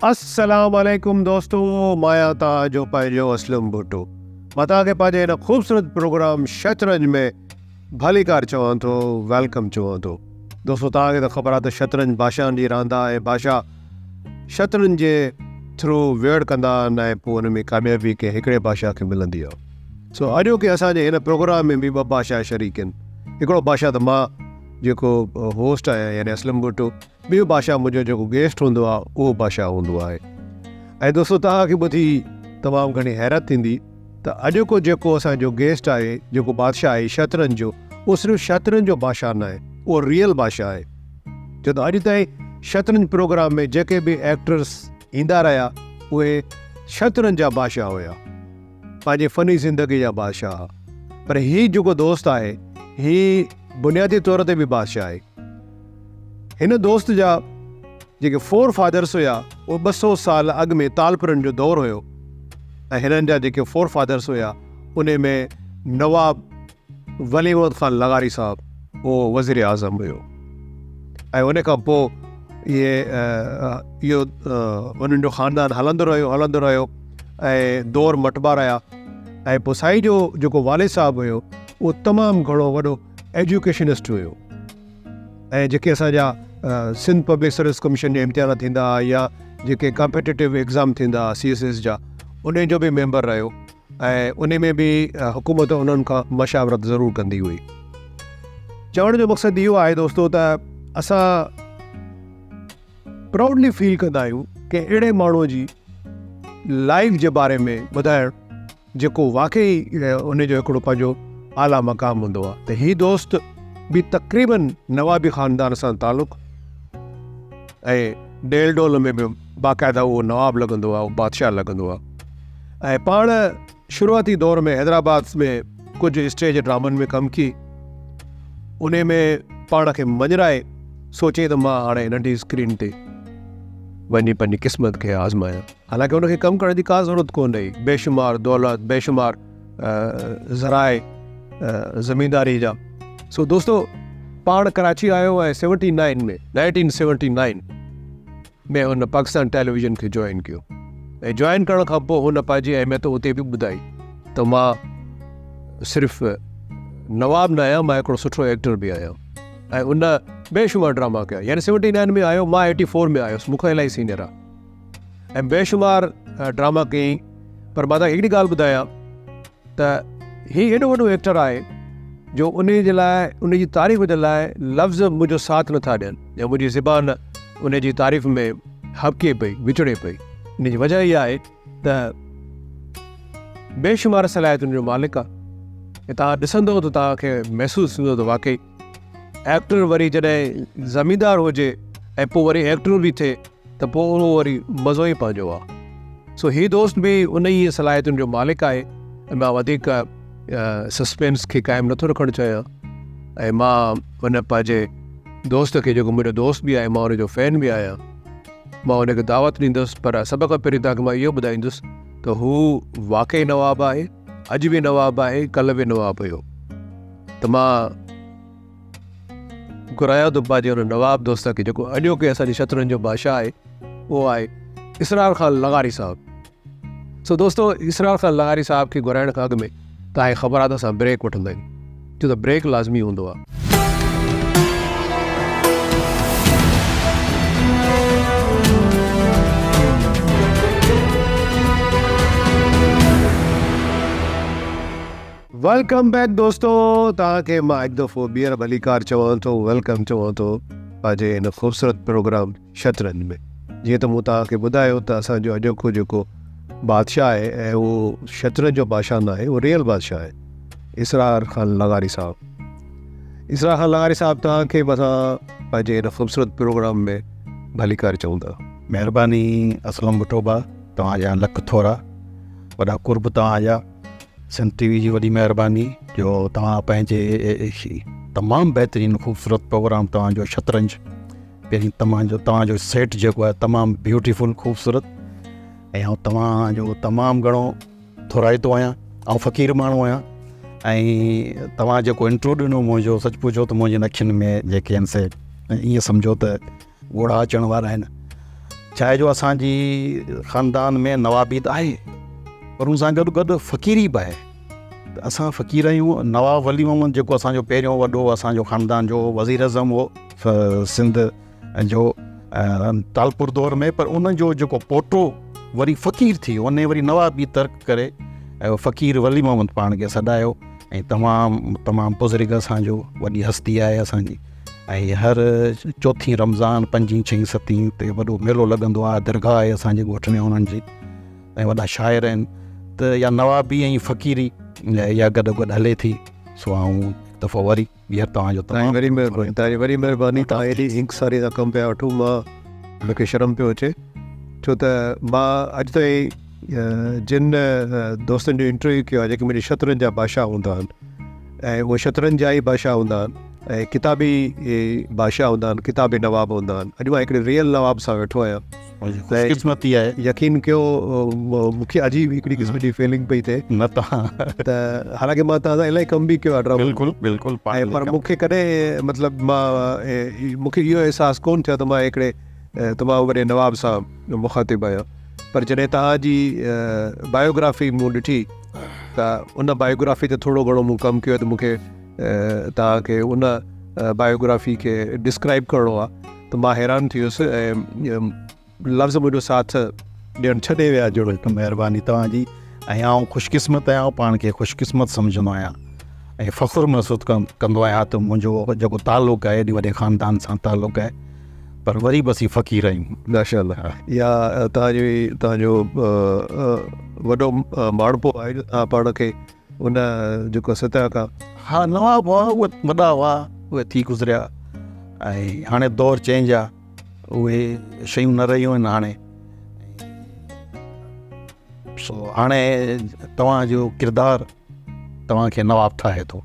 السلام عليڪم دوستو مان آهيان توهان جو پنهنجو اسلم ڀٽو مان توهان کي پنهنجي هن خوبصورت پروگرام شطرنج ۾ ڀليڪار چوان ٿو welcome چوان ٿو دوستو توهان کي ته خبر آهي ته شطرنج بادشاهن جي راند آهي ۽ بادشاهه شطرنج جي ٿرو ويڙهه ڪندا آهن ۽ پوء ان ۾ ڪاميابي ڪنهن هڪڙي بادشاهه کي ملندي آهي سو اڄوڪي اسان جي هن پروگرام ۾ به ٻه بادشاهه شريڪ آهن هڪڙو بادشاهه ته مان جيڪو هوسٽ آهيان يعني اسلم ڀٽو ٻيو بادشاهه منهنجو جيڪو گيسٽ هوندو آهي اهو بادشاهه هوندو آهي ۽ دوستو توهان کي ٻڌي تمام گهڻي حيرت ٿيندي ته اڄوڪو جيڪو اسان جو گيسٽ آهي جيڪو بادشاهه آهي شطرنج جو اهو صرف شطرنج جو بادشاهه ناهي اهو ريئل بادشاهه آهي ڇو ته اڄ تائين شطرنج پروگرام ۾ جيڪي به ايڪٽرس ايندا رهيا اهي شطرنج جا بادشاهه هيا پنهنجي فني زندگي جا بادشاهه پر هي جيڪو دوست آهي هي بنيادي طور تي به بادشاهه آهي هن دوست جا جيڪي فور فادرس هيا اهي 200 سال اڳ ۾ تالپرن جو دور هيو ۽ هنن جا جيڪي فور فادرس هيا ان ۾ نواب ولي محمد خان لغاري صاحب اهو وزير اعظم هيو ۽ ان کان پوء اهي اهو انهن جو خاندان هلندو رهيو هلندو رهيو ۽ دور مٽبا رهيا ۽ پوء سائين جو جيڪو والد صاحب هيو اهو تمام گهڻو وڏو ايجوڪيشنسٽ هيو ۽ جيڪي اسان جا سنڌ پبلڪ سروس ڪميشن جا امتحان ٿيندا ها يا جيڪي ڪمپيٽيٽو ايگزام ٿيندا ها سي ايس ايس جا ان جو به ميمبر رهيو ۽ ان ۾ به حڪومت انهن کان مشاورت ضرور ڪندي هئي چوڻ جو مقصد اهو آهي دوستو ته اسان پرائوڊلي فيل ڪندا آهيون ڪنهن اهڙي ماڻهو جي لائف جي باري ۾ ٻڌائڻ جيڪو واقعي ان جو هڪڙو پنهنجو اعليٰ مقام هوندو آهي ته هي دوست به تقريبن نوابي خاندان سان تعلق ۽ ڊيل ڊول ۾ به باقاعده اهو نواب لڳندو آهي اهو بادشاهه لڳندو آهي ۽ پاڻ شروعاتي دور ۾ حيدرآباد ۾ ڪجهه اسٽيج ڊرامن ۾ ڪم ڪي ان ۾ پاڻ کي مڃرائي سوچي ته مان هاڻي ننڍي اسڪرين تي وڃي پنهنجي قسمت کي آزمايان حالانڪه ان کي ڪم ڪرڻ جي ڪا ضرورت ڪونه هئي. بيشمار دولت، بيشمار ذرائع زمينداري جا. سو دوستو پاڻ ڪراچي آيو ۽ سيونٽي نائن ۾، 1979، ۾ هن پاڪستان ٽيليويزن کي جوائن ڪيو ۽ جوائن ڪرڻ کان پوء هن پنهنجي اهميت اتي به ٻڌائي ته مان صرف نواب نه آهيان مان هڪڙو سٺو ايڪٽر به آهيان ۽ ان بيشمار ڊراما ڪيا يعني سيونٽي نائن ۾ آيو مان ايٽي فور ۾ آيس مون کان الاهي سينيئر آهي. ۽ بيشمار ڊراما ڪيائين پر مان توهان کي هڪڙي ڳالهه ٻڌايان ته هي ايڏو وڏو ايڪٽر آهي جو ان جي لاء ان جي تعريف جي لاء لفظ منهنجو ساٿ نٿا ڏين يا منهنجي زبان ان جي تعريف ۾ هٻڪي پئي وچڙي پئي ان جي وجه اها آهي ته بيشمار صلاحيتن جو مالڪ آهي توهان ڏسندو ته توهان کي محسوس ٿيندو ته واقعي ايڪٽر وري جڏهن زميندار هجي ۽ پوء وري ايڪٽر به ٿئي ته پوء اهو وري مزو ئي پنهنجو آ. سو هي دوست به ان ئي صلاحيتن جو مالڪ آهي ۽ مان وڌيڪ سسپينس کي قائم نٿو رکڻ چاهيان ۽ مان ان پنهنجي دوست کي جيڪو منهنجو دوست به آهي مان ان جو فين به آهيان مان ان کي دعوت ڏيندس پر سڀ کان پهرين توهان کي مان اهو ٻڌائيندس ته هو واقعي نواب آهي اڄ به نواب آهي ڪلهه به نواب هيو ته مان گهرايان ٿو پنهنجي ان نواب دوست کي جيڪو اڄوڪي اسان جي شطرنج جو بادشاهه آهي اهو آهي اسرار خان لغاري صاحب سو دوستو اسرار خان لغاري صاحب کي گهرائڻ کان اڳ ۾ توهان کي خبر آهي ته اسان بريڪ وٺندا آهيون ڇو ته بريڪ لازمي هوندو آهي. Welcome back دوستو توهان کي مان هڪ دفعو ٻيهر ڀليڪار چوان ٿو welcome چوان ٿو پنهنجي هن خوبصورت پروگرام شطرنج ۾ جيئن ته مون توهان کي ٻڌايو ته اسان جو اڄوڪو جيڪو بادشاهه آهي ۽ اهو شطرنج جو بادشاهه نه آهي اهو ريئل بادشاهه آهي اسرار خان لغاري صاحب اسرار خان لغاري صاحب توهان کي به اسان پنهنجي هن خوبصورت پروگرام ۾ ڀليڪار چئون ٿا. مهرباني اسلم ڀٽو ڀاء توهان جا لک ٿورا وڏا قرب توهان جا. سنڌ ٽي وي جي وڏي مهرباني جو توهان پنهنجي تمام بهترين خوبصورت پروگرام توهان جو شطرنج پهرين توهان جو توهان جو سيٽ جيڪو آهي تمام بيوٽيفل خوبصورت ۽ آئون توهان جو تمام گهڻو ٿورائتو آهيان آئون فقير ماڻهو آهيان ۽ توهان جيڪو انٽرو ڏنو منهنجو سچ پڇو ته منهنجي اکين ۾ جيڪي آهن سي ائين سمجهو ته ڳوڙها اچڻ وارا آهن. ڇا آهي جو اسان جي خاندان ۾ نوابي ته آهي پر ان سان گڏ گڏ فقيري به آهي ته اسان فقير آهيون. نواب ولي محمد جيڪو اسان جو پهريون وڏو اسان جو خاندان جو وزير اعظم هو سنڌ جو ٽالپور دور ۾، پر ان جو جيڪو پوٽو وري فقير ٿي ويو، ان وري نوابي ترڪ ڪري فقير ولي محمد پاڻ کي سڏايو ۽ تمام تمام بزرگ اسان جو وڏي هستي آهي اسان جي. ۽ هر چوٿين رمضان پنجين ڇهين ستين تي وڏو ميلو لڳندو آهي، درگاهه آهي اسان جي ڳوٺ ۾ انهن جي ۽ وڏا شاعر آهن ته يا نوابي ۽ فقيري يا گڏو گڏ هلي ٿي. سو آئون هڪ دفعو وري ٻيهر توهان جو تمام وڏي مهرباني، توهان جي وڏي مهرباني. توهان ايڏي هڪ ساري رقم پيا وٺو، مان مون کي شرم پيو اچي، ڇو ته مان اڄ تائين جن دوستن جو انٽرويو ڪيو آهي جيڪي منهنجي شطرنج جا بادشاهه هوندا آهن، ۽ اهي شطرنج جا ئي بادشاهه هوندا آهن ۽ ڪتابي بادشاهه هوندا آهن، ڪتابي نواب هوندا آهن. اڄ مان هڪڙي ريئل نواب سان ويٺو آهيان. خوشقسمتي آهي. يقين ڪيو مون کي عجيب هڪڙي قسم جي فيلنگ پئي ٿئي. نه توهان ته حالانڪه مان توهان سان الاهي ڪم به ڪيو آهي ڊرامو. بلڪل بلڪل. پر مون کي ڪڏهن مطلب مان مون کي اهو احساس ڪونه ٿيو ته مان هڪڙي تمام وڏي نواب سان مخاطب آهيان. پر جڏهن توهان جي بايوگرافي مون ڏٺي ته ان بايوگرافي تي ٿورو گهڻو مون ڪم ڪيو ته مون کي توهان کي ان بايوگرافي کي ڊسڪرائب ڪرڻو آهي ته مان حيران ٿي ويس ۽ لفظ منهنجو ساٿ ڏيڻ ڇڏي ويا جهڙو. هڪ مهرباني توهان جي ۽ آئون خوش قسمت آهيان، پاڻ کي خوش قسمت سمجهندو آهيان ۽ فخر محسوس ڪندو آهيان ته منهنجو جيڪو تعلق آهي ايڏي وڏي خاندان سان تعلق آهي، پر وري به اسين فقير آهيون. ماشاء الله يا توهان جي توهان جو وڏو ماڻهپو آهي جو توهان پاڻ کي ان جيڪو سطح کان. ها نواب هئا اهي وڏا هئا اهي ٿي گذريا ۽ هاڻي دور چينج آ، اهي شيون نه رهيون آهن هاڻي. سو هاڻي توهان جو ڪردار توهان کي نواب ٺاهي ٿو.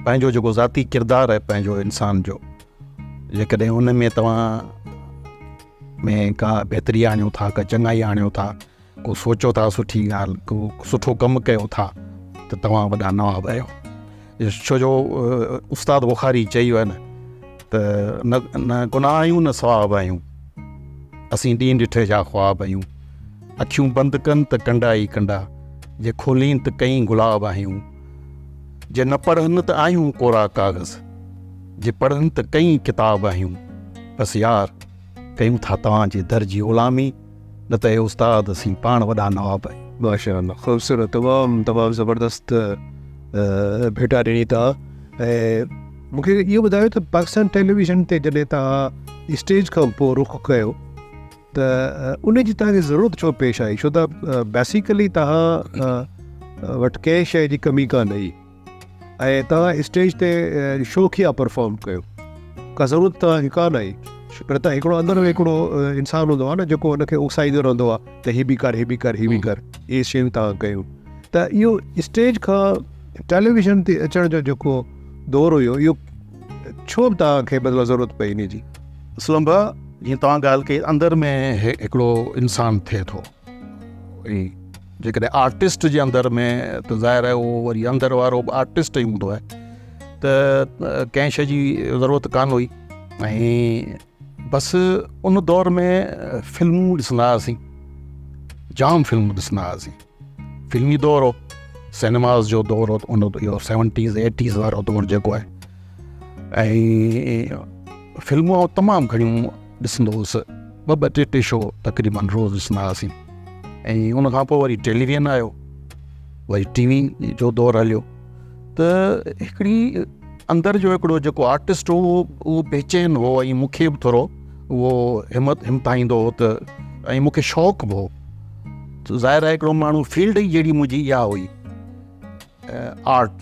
پنهنجو جيڪو ذاتي ڪردار آهي پنهنجو انسان جو، جيڪڏهن ان ۾ توهان ۾ ڪا بهتري آڻيو ٿا، ڪا چڱائي آڻيو ٿا، ڪو سوچو ٿا سٺي ڳالهه، ڪو سٺو ڪم ڪيو ٿا ته توهان وڏا نواب آهيو. ڇو جو استاد بخاري چئي ويو آهي نه ته نه گناهه آهيون نه ثواب آهيون، اسين ڏينهن ڏٺي جا خواب آهيون. اکيون بند ڪن ته ڪنڊا ئي ڪنڊا، جي کولين ته ڪئين گلاب آهيون. جي نه پڙهن ته آهيون ڪورا ڪاغذ، جي پڙهن ته ڪئين ڪتاب آهيون. بس يار ڪيون ٿا توهان جي در جي غلامي، نه ته اي استاد اسين پاڻ وڏا نواب آهيون. ماشاء الله خوبصورت، تمام تمام زبردست ڀيٽا ڏني توهان. ۽ مون کي اهو ٻڌايو ته پاڪستان ٽيليويزن تي جڏهن توهان اسٽيج کان پوء رخ ڪيو ته ان جي توهان کي ضرورت ڇو پيش آئي؟ ڇو ته بيسيڪلي توهان وٽ ڪنهن شيء جي ڪمي ڪانه هئي ۽ توهان اسٽيج تي شوقيه پرفارم ڪيو، ڪا ضرورت توهان کي ڪانه آئي. پر ته هڪڙو اندر ۾ هڪڙو انسان هوندو آهي نه جيڪو ان کي اڪسائيندو رهندو آهي ته هي به ڪر، هي به ڪر، هي به ڪر، اهي شيون توهان ڪيون. ته اهو اسٽيج کان ٽيليويزن تي اچڻ جو جيڪو دور هيو اهو ڇو توهان کي مطلب ضرورت پئي ان جي؟ اسلم ڀاء جيئن توهان ڳالهه ڪئي اندر ۾ هڪڙو انسان ٿئي ٿو، وري جيڪڏهن آرٽسٽ جي اندر ۾ ته ظاهر آهي اهو وري اندر وارو به آرٽسٽ ئي هوندو آهي، ته ڪنهن شيء جي ضرورت ڪانه هئي ۽ بس ان دور ۾ فلمون ڏسندا هئاسين، جام فلمون ڏسندا هئاسين. فلمي دور هو، سئنيماز جو دور هو، ان اهو سيونٽيز ايٽيز وارو دور جيڪو آهي، ۽ فلمون آئون تمام گهڻيون ڏسندو هوس، ٻه ٻه ٽي ٽي شو تقريبن روز ڏسندا هئاسين. ۽ ان کان پوء وري ٽيليويزن آيو، وري ٽي وي جو دور هليو، ته هڪڙي اندر جو هڪڙو جيڪو آرٽسٽ هو اهو بيچين هو ۽ مون کي به ٿورو اهو همت همتائيندو هو ته، ۽ مون کي شوق به هو. ظاهر آهي هڪڙو ماڻهو فيلڊ ئي جهڙي منهنجي اها هئي آرٽ،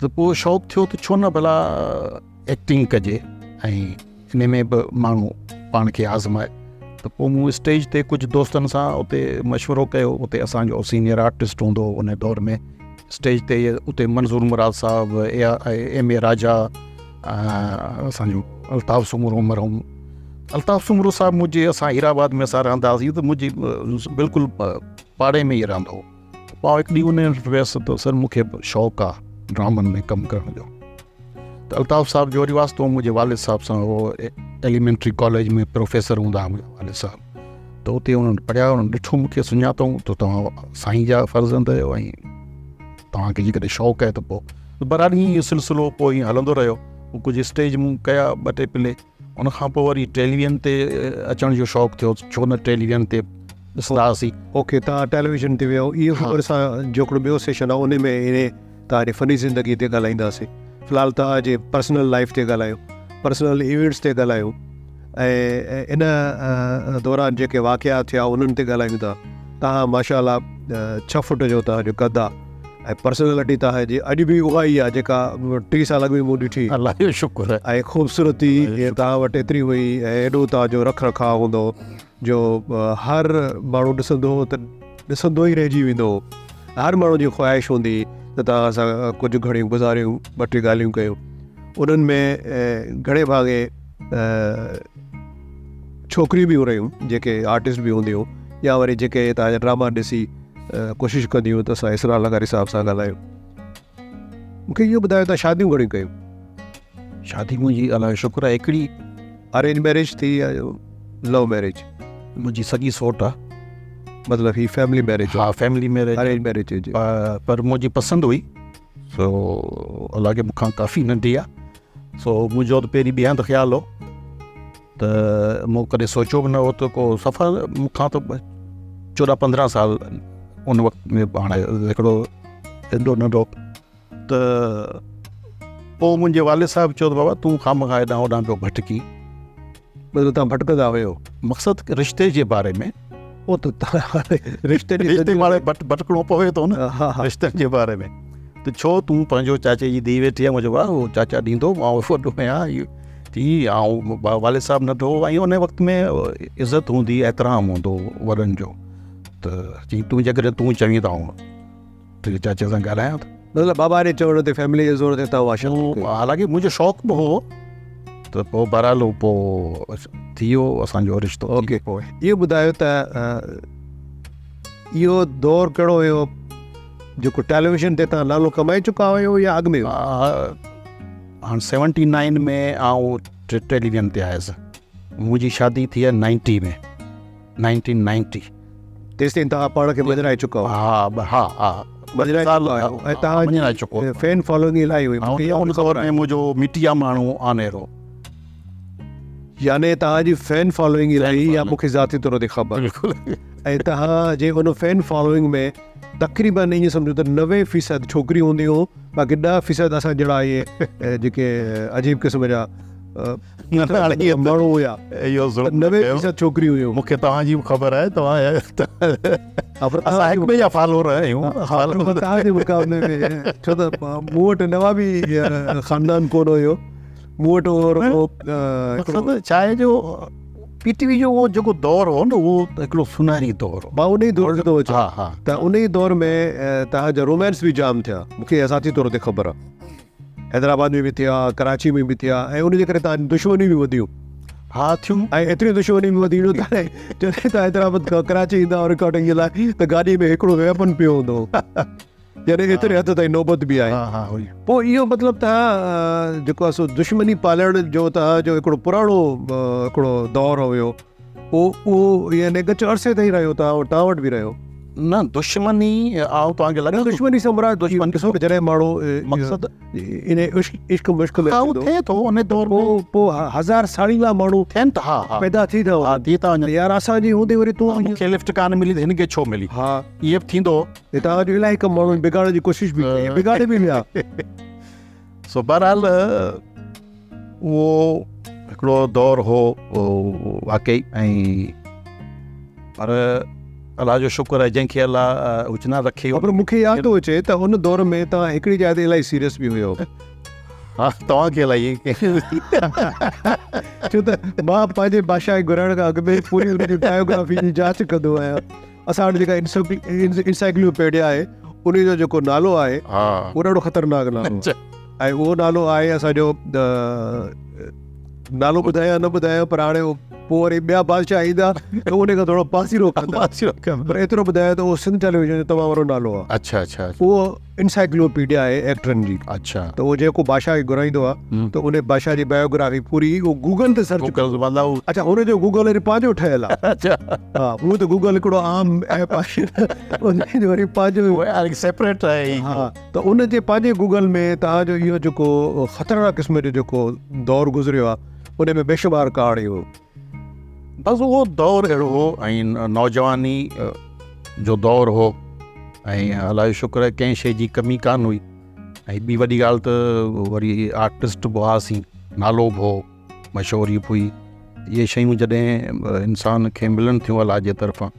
ته پوء شوق ٿيو ته ڇو نه ڀلا ايڪٽنگ ڪجي ۽ ان ۾ به ماڻهو پاڻ کي آزمائي. ته پوء مون اسٽيج تي ڪجهه دوستن سان اتي مشورو ڪيو، اتي اسانجو سينيئر آرٽسٽ هوندو هو ان دور ۾ اسٽيج تي، اتي منظور مراد صاحب، ايم اي راجا، اسانجو الطاف سومرو مرحوم، الطاف سومرو صاحب منهنجي، اسان هيرآباد ۾ اسان رهندا هئاسين ته منهنجي بلڪل پاڙي ۾ ئي رهندو هو. پوء هڪ ڏينهن ان وٽ ويس ته سر مون کي شوق آ ڊرامن ۾ ڪم ڪرڻ جو. ته الطاف صاحب جو وري واسطو منهنجي والد صاحب سان هو ايليمينٽري ڪاليج ۾ پروفيسر هوندا هئا منهنجا والد صاحب ته اتي انهن پڙهيا انهن ڏٺو مون کي سڃاتئون ته توهان سائين جا فرزند آهيو ۽ توهان کي جيڪڏهن شوق آهي ته پوء بهرحال ائين اهو سلسلو پوء ائين هلندو رهيو پوء ڪجهه اسٽيج مون ڪيا ٻه ٽي پلي ان کان پوء وري ٽيليويزن تي اچڻ جو شوق ٿيو ڇو نه ٽيليويزن تي ڏسندا هئاسين. اوڪي توهان ٽيليويزن تي ويو اهو خبر سان جو هڪڙو ٻيو سيشن آهي ان ۾ انهي توهان جي فني زندگي تي ڳالهائينداسين في الحال توهان جي پرسنل لائف تي ڳالهايو پرسنل ايونٽس تي ڳالهايو ۽ ان دوران جيڪي واقعا ٿيا انهن تي ڳالهايون ٿا توهان ماشاء الله ڇهه فوٽ جو توهان جو قد آهي ۽ پرسنالٽي توهان جي اڄ به اها ئي آهي جيڪا 30 سال اڳ ۾ مون ڏٺي. الله جو شڪر آهي. ۽ خوبصورتي توهان وٽ ايتري هئي ۽ ايڏو توهان جو رک رکاء هوندو هو جو هر ماڻهو ڏسندو هو ته ڏسندو ئي رهجي ويندو هو. هر ماڻهو جي خواهش هوندي هئي ته توهان سان ڪجهه گهڙيون گذاريون ٻه ٽي ڳالهيون ڪيون. انهن ۾ گهڻي ڀاڱي ڇوڪريون به رهيون جيڪي آرٽسٽ به هونديون يا وري جيڪي توهان جا ڊراما ڏسي ڪوشش ڪنديون ته اسان اسرار لغاري صاحب سان ڳالهايون. مون کي اهو ٻڌايو توهان شاديون گهڻيون ڪيون؟ شادي منهنجي الله جو شڪر آهي هڪڙي. ارينج ميريج ٿي يا لو ميريج؟ منهنجي سڳي سوٽ آ. مطلب هي فيملي ميريج؟ ها فيملي ميريج. ارينج ميريج هجي. پر منهنجي پسند هئي سو الله کي مون کان ڪافي ننڍي آ سو منهنجو ته پهرين ٻئي هنڌ خيال هو. ته مون ڪڏهن سوچيو به نه هو ته ڪو صفا مون کان ته چوڏهن پندرهن سال ان وقت ۾ هاڻي هڪڙو ايڏو ننڍو ته پوء منهنجي والد صاحب چيو ته بابا تون خامخواه هيڏانهن هوڏانهن پيو ڀٽڪين. مطلب توهان ڀٽڪندا هيو؟ مقصد رشتي جي باري ۾. او ته رشتي جي رشتي ماڻي ڀٽڪڻو پوي ٿو نه رشتن جي باري ۾ ته ڇو تون پنهنجو چاچي جي ڌيء ويٺي آهي مون چيو بابا هو چاچا ڏيندو مان وڏو آهيان ٿي آئون والد صاحب ننڍو هو ۽ ان وقت ۾ عزت هوندي احترام هوندو هو وڏن جو ته چي تون جيڪڏهن تون چوين ته آئون تنهنجي چاچي سان ڳالهايان ٿو. مطلب بابا جي چوڻ تي فيملي جي زور تي توهان شادي ڪئي. حالانڪه منهنجو شوق به هو ته پوء بهرحال هو پوء ٿي ويو اسان جو رشتو. اوڪي اهو ٻڌايو ته اهو دور ڪهڙو هيو جيڪو ٽيليويزن تي توهان نالو ڪمائي چڪا هيو يا اڳ ۾ هيو؟ هاڻ سيونٽي نائن ۾ آئون ٽيليويزن تي آيس. منهنجي شادي ٿي آهي نائنٽي ۾ نائنٽين نائنٽي. تيستائين توهان پاڻ کي مڃرائي چڪا هئا. ها ها ها مڃرائي چڪا آهيو ۽ توهان مڃرائي چڪو جي فين فالوئنگ الاهي هئي. مون کي ان دور ۾ منهنجو مٽيا ماڻهو آنيرو. يعني توهان جي فين فالوئنگ الاهي اها مون کي ذاتي طور تي خبر. بلڪل. ۽ توهان جي ان فين فالوئنگ ۾ تقريبن ائين سمجهو ته 90% ڇوڪريون هونديون هيون باقي 10% اسان جهڙا اهي جيڪي عجيب قسم جا ماڻهو هيا. اهو ظلم 90% ڇوڪريون هيون. مون کي توهان جي به خبر آهي توهان اسان هڪ ٻئي جا فالوور آهيون. توهان جي مقابلي ۾ ڇو ته مون وٽ نوابي خاندان ڪونه هيو مون وٽ هو مقصد ڇا آهي جو پي ٽي وي جو اهو جيڪو دور هو نه اهو هڪڙو سونهري دور هو. مان انهي دور جو ٿو اچان ها ها ته انهي دور ۾ توهان جا رومانس به جام ٿيا مون کي اها ذاتي طور تي خبر آهي حيدرآباد ۾ به ٿيا ڪراچي ۾ به ٿيا ۽ ان جي ڪري توهان جون دشمنيون به وڌيون. ها ٿيون. ۽ ايتريون دشمنيون به وڌيون جو تڏهن جڏهن توهان حيدرآباد کان ڪراچي ايندا هئا رڪارڊنگ جي لاء ته گاڏي ۾ هڪڙو ويپن پيو هوندو هو. يعني ايتري حد تائين نوبت به آئي. ها ها هئي. پوء اهو مطلب توهان جيڪو آهي سو دشمني پالڻ جو توهان جو هڪڙو پراڻو هڪڙو دور هيو اهو اهو يعني ڳچ عرصي تائين رهيو توهان توهان وٽ به رهيو. نه دشمني آئون توهان کي لڳي ٿو دشمني سان مراد دشمن ڏسو نه جڏهن ماڻهو مقصد ان عشق عشق مشق ۾ ها اهو ٿئي ٿو ان دور ۾ پوء پوء هزار ساڙيندا ماڻهو ٿين ٿا ها ها پيدا ٿي ٿا ها ٿي ٿا وڃن يار اسان جي هوندي وري تون مون کي لفٽ ڪانه ملي ته هن کي ڇو ملي ها ائين به ٿيندو هو. هتان جو الاهي ڪم ماڻهن بگاڙڻ جي ڪوشش به ڪئي بگاڙي به ويا. سو بهرحال اهو هڪڙو دور هو واقعي ۽ پر الله جو شڪر آهي جنهن کي الله اچنا رکي. پر مون کي ياد ٿو اچي ته ان دور ۾ توهان هڪڙي جاء تي الاهي سيريس به هيو. ها توهان کي الائي ڇو ته مان پنهنجي بادشاهه کي گهرائڻ کان اڳ ۾ پوري ان جي بايوگرافي جي جاچ ڪندو آهيان. اسان وٽ جيڪا انسائيڪلوپيڊيا آهي ان جو جيڪو نالو آهي اهو ڏاڍو خطرناڪ نالو آهي ۽ اهو نالو آهي اسان جو نالو ٻڌايان نه ٻڌايان پر هاڻي پوء وري ٻيا بادشاهه ايندا ته ان کان ٿورو پاسيرو ڪندا. پاسيرو ڪندا. پر ايترو ٻڌايان ته اهو سنڌ ٽيليويزن جو تمام وڏو نالو آهي. اڇا اڇا. اهو انسائيڪلوپيڊيا آهي ايڪٽرن جي. اڇا. ته اهو جيڪو بادشاهه کي گهرائيندو آهي ته ان بادشاهه جي بايوگرافي پوري اهو گوگل تي سرچ گوگل مطلب اهو اڇا هن جو گوگل وري پنهنجو ٺهيل آهي. اڇا. ها هونء ته گوگل هڪڙو عام ايپ آهي ان جو وري پنهنجو سيپريٽ آهي. ها ته ان جي پنهنجي گوگل ۾ توهان جو اهو جيڪو خطرناڪ قسم جو جيڪو دور گذريو آهي ان ۾ بيشمار ڪهاڻيون. بس اهو دور اهڙو هو ۽ نوجواني جو دور هو ۽ الله جو شڪر آهي ڪنهن شيء جي ڪمي ڪانه هئي ۽ ٻي وڏي ڳالهه ته وري آرٽسٽ به هئاسين نالو به هو مشهوري به هئي اهي شيون جڏهن انسان کي ملن ٿيون الله جي طرفان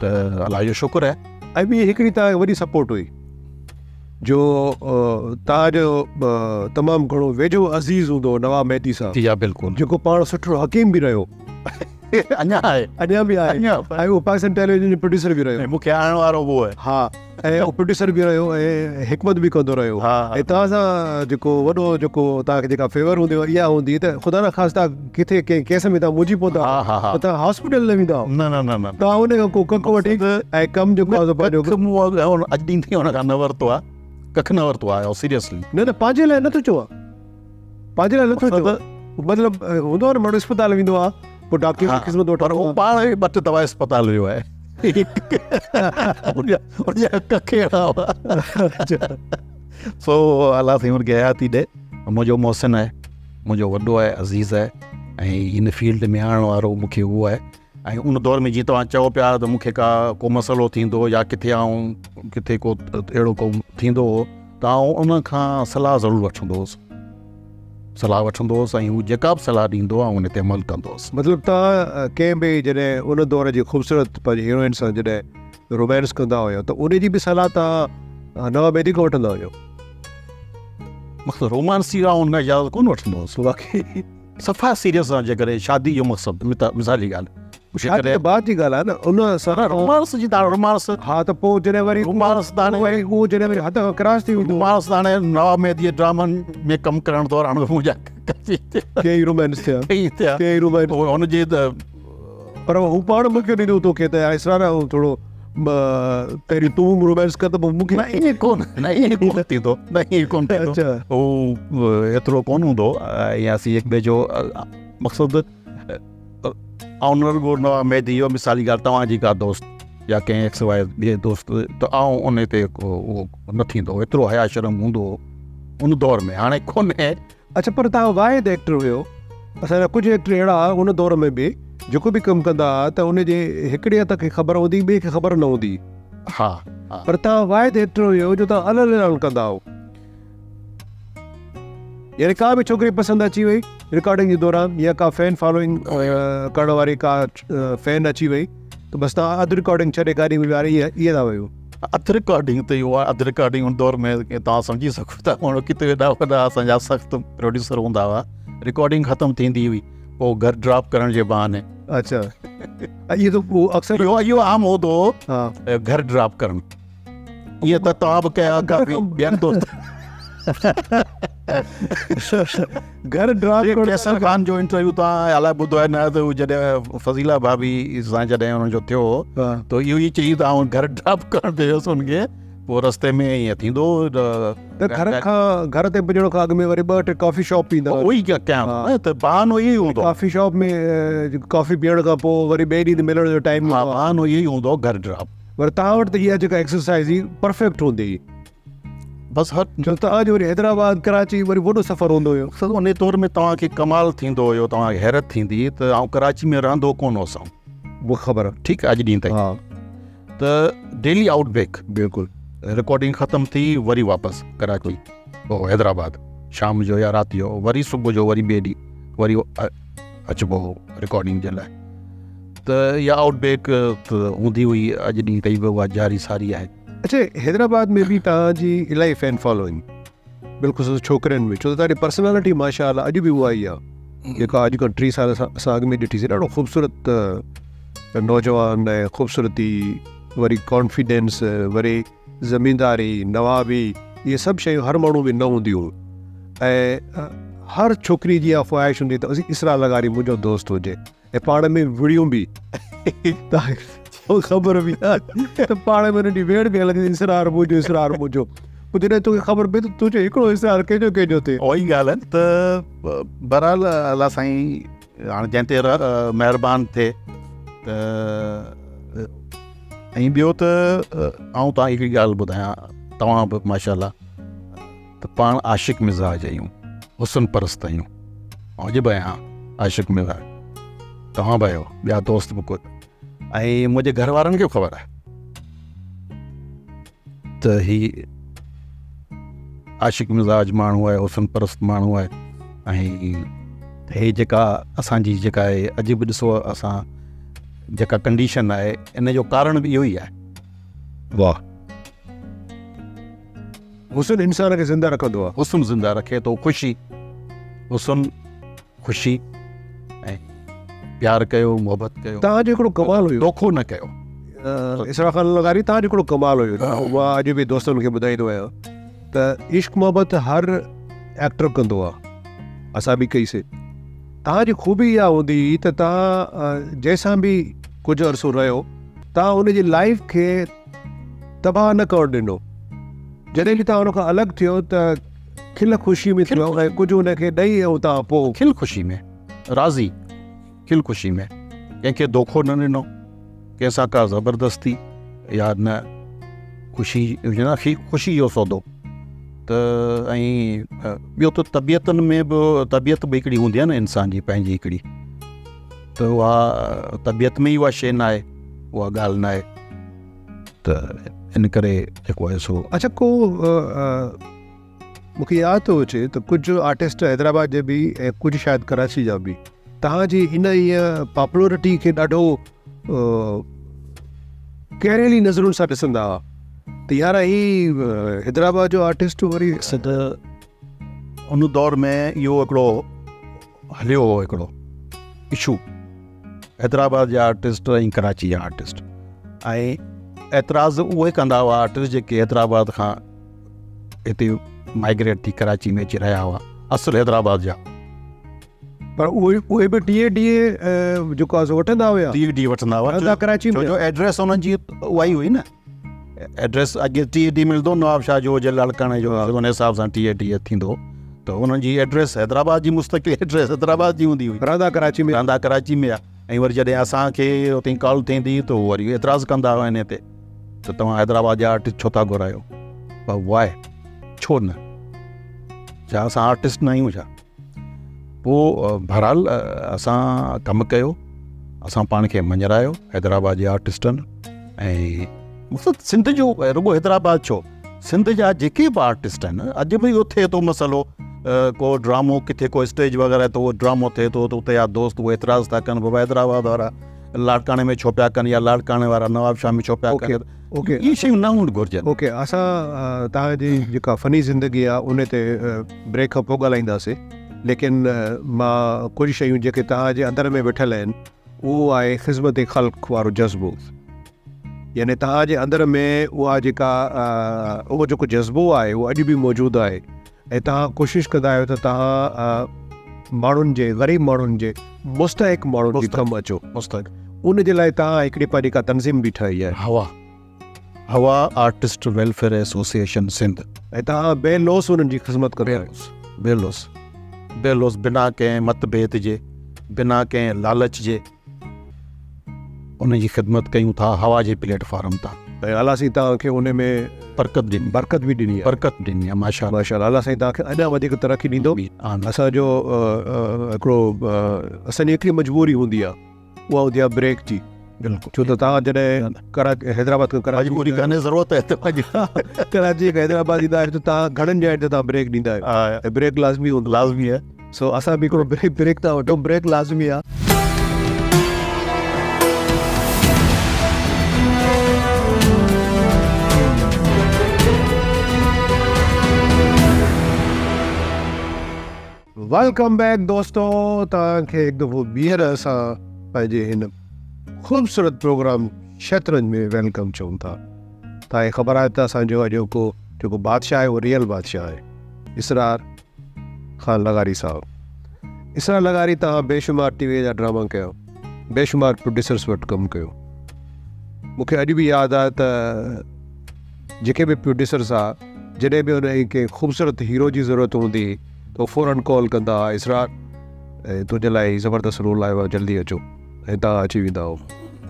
ته الله جو شڪر آهي. ۽ ٻي هڪڙي توهان کي وڏي سپورٽ هئي جو توهان جو تمام گهڻو ويجهو عزيز هوندو هو نواب مهدي صاحب. جي ها بلڪل. جيڪو پاڻ سٺو حڪيم به رهيو. اڃا آهي. اڃا به آهي ۽ اهو پاڪستان ٽيليويزن جو پروڊيوسر به رهيو. ۽ مون کي آڻڻ وارو به اهو آهي. ها ۽ اهو پروڊيوسر به رهيو ۽ حڪمت به ڪندو رهيو ۽ توهان سان جيڪو وڏو جيڪو توهان کي جيڪا فيور هوندي هئي اها هوندي هئي ته خدا نخواسته ڪٿي ڪنهن ڪيس ۾ توهان منجهي پوندا ته توهان هاسپيٽل نه ويندا هئو. نه نه نه نه. توهان ان کان ڪو ڪک وٺي ۽ ڪم جيڪو آهي سو پنهنجو. ڪک مون اڄ ڏينهن تائين ان کان نه ورتو آهي. ڪک نه ورتو آهي سيريسلي. نه نه پنهنجي لاء نه ٿو چوان. پنهنجي لاء نٿو چوان مطلب هوندو آهي نه ماڻهو اسپتال ويندو آهي پوء ڊاڪٽر جي خدمت وٺندو پر هو پاڻ ئي ٻه ٽي دفعا اسپتال ويو آهي ان جا ڪک اهڙا هئا سو الله سائين ان کي حياتي ڏي منهنجو محسن آهي منهنجو وڏو آهي عزيز آهي ۽ هن فيلڊ ۾ آڻڻ وارو مون کي اهو آهي ۽ ان دور ۾ جيئن توهان چئو پيا ته مون کي ڪا ڪو مسئلو ٿيندو يا ڪٿي آئون ڪٿي ڪو اهڙو ڪو ٿيندو هو ته آئون ان کان صلاح ضرور وٺندو هوس صلاح وٺندو هوس ۽ هو جيڪا به صلاح ڏيندو آئون ان تي عمل ڪندو هوس. مطلب توهان ڪنهن به جڏهن ان دور جي خوبصورت پنهنجي هيروئن سان جڏهن رومانس ڪندا هيو ته ان جي به صلاح توهان نواب مهدي کان وٺندا هيو؟ مقصد رومانس جي آئون ان کان اجازت ڪونه وٺندو هوس. واقعي؟ صفا سيريس سان جيڪڏهن شادي جو مقصد مثال جي ڳالهه شادي ته بعد جي ڳالهه آهي نه ان سان رومانس جي ته رومانس ها ته پوء جڏهن وري رومانس ته هاڻي وري اهو جڏهن وري حد کان ڪراس ٿي ويندو رومانس ته هاڻي نواب مهدي ڊرامن ۾ ڪم ڪرڻ دوران منهنجا ڪافي ڪيئي رومانس ٿيا ڪيئي ٿيا ڪيئي رومانس پوء هن جي ته پر هو پاڻ مون کي ڏنو توکي ته اسرار ٿورو پهرين تون رومانس ڪر ته پوء مون کي نه ائين ڪونه نه ائين ڪونه ٿيندو نه ائين ڪونه ٿيندو اڇا هو ايترو ڪونه هوندو ۽ اسين هڪ ٻئي جو مقصد آئون نه رڳو نواب مهدي اهو مثالي ڳالهه توهان جي ڪا دوست يا ڪنهن ايڪس واء ٻئي دوست ته آئون ان تي اهو نه ٿيندو ايترو حيا شرم هوندو هو ان دور ۾ هاڻي ڪونهي. اڇا پر توهان واحد ايڪٽر هيو اسان جا ڪجهه ايڪٽر اهڙا هئا ان دور ۾ به جيڪو به ڪم ڪندا هئا ته ان جي هڪڙي هٿ کي خبر هوندي ٻئي کي خبر نه هوندي ها پر توهان واحد ايڪٽر هيو جو توهان الل اعلان ڪندا هئو يعني ڪا به ڇوڪري پسند اچي وئي رڪارڊنگ جي دوران يا ڪا فين فالوئنگ ڪرڻ واري ڪا فين اچي وئي ته بس توهان اڌ رڪارڊنگ ڇڏي گاڏي ۾ ويهاري ائين ٿا ويو. اڌ رڪارڊنگ ته اهو اڌ رڪارڊنگ ان دور ۾ توهان سمجهي سگهو ٿا ماڻهو ڪٿي وڏا وڏا اسان جا سخت پروڊيوسر هوندا هئا رڪارڊنگ ختم ٿيندي هئي پوء گهر ڊراپ ڪرڻ جي بهاني. اڇا اهو ته اڪثر اهو اهو عام هوندو هو گهر ڊراپ ڪرڻ ائين ته توهان به ڪيا ڪافي ٻين دوست گهر ڊراپ ڪرڻ قيصر خان جو انٽرويو توهان الائي ٻڌو آهي نه ته هو جڏهن فضيلا ڀاڀي سان جڏهن هن جو ٿيو ته اهو ئي چئي ته آئون گهر ڊراپ ڪرڻ تي ويس هن کي پوء رستي ۾ ائين ٿيندو ته گهر کان گهر تي پڄڻ کان اڳ ۾ وري ٻه ٽي ڪافي شاپ پيندا اهو ئي ڪيان ته بهانو اهو ئي هوندو ڪافي شاپ ۾ ڪافي پيئڻ کان پوء وري ٻئي ڏينهن ملڻ جو ٽائيم ها بهانو اهو ئي هوندو گهر ڊراپ پر توهان وٽ ته اها جيڪا ايڪسرسائز هئي پرفيڪٽ هوندي هئي. بس هر ڇو ته اڄ وري حيدرآباد ڪراچي وري وڏو سفر هوندو هيو. سر انهي دور ۾ توهان کي ڪمال ٿيندو هيو توهان کي حيرت ٿيندي ته آئون ڪراچي ۾ رهندو ڪونه هوس آئون. مون کي خبر آهي. ٺيڪ اڄ ڏينهن تائين. ها. ته ڊيلي آئوٽ بيڪ. بلڪل. رڪارڊنگ ختم ٿي وري واپس ڪراچي او حيدرآباد شام جو يا رات جو وري صبح جو وري ٻئي ڏينهن وري اچبو هو رڪارڊنگ جي لاء. ته اها آئوٽ بيڪ ته هوندي هئي اڄ ڏينهن تائين به اها جاري ساري آهي. اڇا حيدرآباد ۾ به توهان جي الاهي فين فالوئنگ بالخصوص ڇوڪرين ۾ ڇو ته توهان جي پرسنالٽي ماشاء الله اڄ به اها ئي آهي جيڪا اڄ کان 30 سال اسان اڳ ۾ ڏٺي سي ڏاڍو خوبصورت نوجوان ۽ خوبصورتي وري ڪانفيڊنس وري زمينداري نوابي اهي سڀ شيون هر ماڻهو ۾ نه هونديون ۽ هر ڇوڪري جي اها خواهش هوندي ته اسرار لغاري منهنجو دوست هجي ۽ پاڻ ۾ وڙهيون به ته خبر به ته پاڻ ۾ انهن جي ويڙهه به هلندي اسرار منهنجو اسرار منهنجو پوء جڏهن توکي خبر پئي ته تنهنجو هڪڙو اسرار ڪنهن جو ڪنهن جو ٿئي. اها ئي ڳالهه آهي ته بهرحال الله سائين هاڻي جنهن تي مهربان ٿئي ته ۽ ٻيو ته آئون توهان کي هڪڙي ڳالهه ٻڌايان توهان به ماشاء الله ته پاڻ عاشق مزاج آهيون، حسن پرست آهيون، آئون اڄ به آهيان عاشق مزاج، توهان به آهيو، ٻيا دوست به ڪجهه ۽ منهنجي گهر وارن کي به خبر آهي ته هي عاشق مزاج ماڻهو آهي، حسن پرست ماڻهو آهي ۽ هي جيڪا اسانجي جيڪا آهي اڄ به ڏسو اسان جيڪا ڪنڊيشن آهي ان جو ڪارڻ به اهو ئي آهي. واهه. حسن انسان کي زنده رکندو آهي. حسن زنده رکي ٿو، خوشي، حسن، خوشي ۽ پيار ڪيو، محبت ڪيو. توهان جو هڪڙو ڪمال هيو. دوکو نه ڪيو. اسرار خان لغاري توهان جو هڪڙو ڪمال هيو. مان اڄ به دوستن کي ٻڌائيندو آهيان ته عشق محبت هر ايڪٽر ڪندو آهي. اسان به ڪئي سي. توهان جي خوبي اها هوندي هئي ته توهان جنهن سان به ڪجهه عرصو رهيو توهان ان جي لائيف کي تباهه نه ڪرڻ ڏنو. جڏهن به توهان ان کان الڳ ٿيو ته کل خوشي ۾ ٿيو ۽ ڪجهه ان کي ڏئي ۽ توهان پوء. کل خوشي ۾ راضي، کل خوشي ۾ ڪنهن کي دوکو نه ڏنو، ڪنهن سان ڪا زبردستي يا نه خوشي هجي نه خوشي جو سودو ته ۽ ٻيو ته طبيعتن ۾ به طبيعت به هڪڙي هوندي آهي نه انسان جي پنهنجي هڪڙي ته اها طبيعت ۾ ئي اها شيء نه آهي اها ڳالهه نه آهي ته ان ڪري جيڪو آهي سو. اڇا ڪو مون کي ياد ٿو اچي ته ڪجهه آرٽسٽ حيدرآباد جا به ۽ ڪجهه شايد ڪراچي جا به توهان جي ان پاپولرٽي کي ڏاڍو ڪهريلي نظرن سان ڏسندا هئا ته يار هي حيدرآباد جو آرٽسٽ وري. سڌ ان دور ۾ اهو هڪڙو هليو هو هڪڙو اشو حيدرآباد جا آرٽسٽ ۽ ڪراچي جا آرٽسٽ ۽ اعتراض اهي ڪندا هئا آرٽسٽ جيڪي حيدرآباد کان هتي مائگريٽ ٿي ڪراچي ۾ اچي رهيا هئا اصل حيدرآباد جا پر اهي اهي به ٽي اي ڊي اي جيڪو آهي سو وٺندا هيا ٽي اي ڊي وٺندا هئا ڪراچي ۾ جو ايڊريس انهن جي اها ئي هئي نه ايڊريس اڳي ٽي اي ڊي ملندو نواب شاهه جو هجي لاڙڪاڻي جو هجي ان حساب سان ٽي اي ڊي ٿيندو ته انهن جي ايڊريس حيدرآباد جي مستقل ايڊريس حيدرآباد جي هوندي هئي رهندا ڪراچي ۾ رهندا ڪراچي ۾ آ ۽ وري جڏهن اسان کي اتي ڪال ٿيندي ته هو وري اعتراض ڪندا هئا ان تي ته توهان حيدرآباد جا آرٽسٽ ڇو ٿا گهرايو پر واء ڇو نه ڇا اسان آرٽسٽ نه آهيون ڇا پوء بھرحال اسان ڪم ڪيو اسان پاڻ کي مڃرايو حيدرآباد جي آرٽسٽن ۽ مقصد سنڌ جو رڳو حيدرآباد ڇو سنڌ جا جيڪي به آرٽسٽ آهن اڄ به اهو ٿئي ٿو مسئلو ڪو ڊرامو ڪٿي ڪو اسٽيج وغيره ته اهو ڊرامو ٿئي ٿو ته اتي جا دوست اهي اعتراض ٿا ڪن بابا حيدرآباد وارا لاڙڪاڻي ۾ ڇو پيا ڪن يا لاڙڪاڻي وارا نوابشاهه ۾ ڇو پيا ڪن اوڪي اهي شيون نه هئڻ گهرجن. اوڪي اسان توهان جي جيڪا فني زندگي آ ان تي بريڪ کان پوء ڳالهائينداسين ليڪن مان ڪجهه شيون جيڪي توهان جي اندر ۾ ويٺل آهن اهو آهي خذمت خلق وارو جذبو يعني توهان جي اندر ۾ اها جيڪا اهو جيڪو جذبو آهي اهو اڄ به موجود آهي ۽ توهان ڪوشش ڪندا آهيو ته توهان ماڻهن جي غريب ماڻهن جي مستحق ماڻهن جي ڪم اچو مستحق ان جي لاء توهان هڪڙي پنهنجي ڪا تنظيم به ٺاهي آهي. هوا هوا آرٽسٽ ويلفيئر ايسوسيئيشن سنڌ. ۽ توهان بي لوث انهن جي خذمت ڪندا آهيو. بي لوث بي لوث بنا ڪنهن مت ڀيد جي بنا ڪنهن لالچ جي. ان جي خدمت ڪيون ٿا هوا جي پليٽ فارم تان. ۽ الله سائين توهان کي ان ۾ برڪت ڏني برڪت به ڏني آهي برڪت ڏني آهي ماشاء الله ماشاء الله الله سائين توهان کي اڃا وڌيڪ ترقي ڏيندو اسان جو هڪڙو اسان جي هڪڙي مجبوري هوندي آهي اها هوندي آهي بريڪ جي بلڪل ڇو ته توهان جڏهن ڪراچي حيدرآباد کان ڪراچي مجبوري ڪانهي ضرورت آهي ڪراچي کان حيدرآباد ايندا آهيو ته توهان گهڻن جاين تي توهان بريڪ ڏيندا آهيو ۽ بريڪ لازمي هوندو لازمي آهي سو اسان به هڪڙو بريڪ بريڪ ٿا وٺون بريڪ لازمي آ. Welcome back دوستو توهان کي هڪ دفعو ٻيهر اسان پنهنجي هن خوبصورت پروگرام شطرنج ۾ welcome چئون ٿا. توهان کي خبر آهي ته اسان جو اڄوڪو جيڪو بادشاهه آهي اهو ريئل بادشاهه آهي اسرار. خان لغاري صاحب. اسرار لغاري توهان بيشمار ٽي وي جا ڊراما ڪيا، بيشمار پروڊيوسرس وٽ ڪم ڪيو. مون کي اڄ به ياد آهي ته جيڪي به پروڊيوسرس ها جڏهن به انهن کي ڪنهن خوبصورت هيرو جي ضرورت هوندي هئي ته هو فورن ڪال ڪندا ها اسرار تنهنجي لاء هي زبردست رول آيو آهي جلدي اچو ۽ توهان اچي ويندا هئو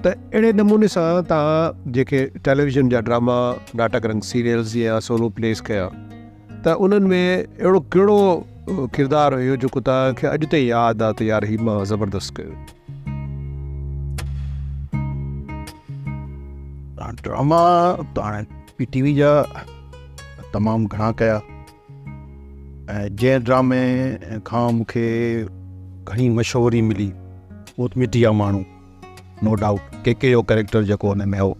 ته اهڙي نموني سان توهان جيڪي ٽيليويزن جا ڊراما ناٽڪ رنگ سيريلز يا سولو پليز ڪيا ته انهن ۾ اهڙو ڪهڙو ڪردار هيو جيڪو توهان کي اڄ تائين ياد آ ته يار هي مان زبردست ڪيو؟ ڊراما ته هاڻي پي ٽي وي جا تمام گهڻا ڪيا ۽ جنهن ڊرامي کان مون کي گهڻي مشهوري ملي اهو ته مٽي جا ماڻهو نو ڊائوٽ ڪي ڪي جو ڪريڪٽر جيڪو ان ۾ هو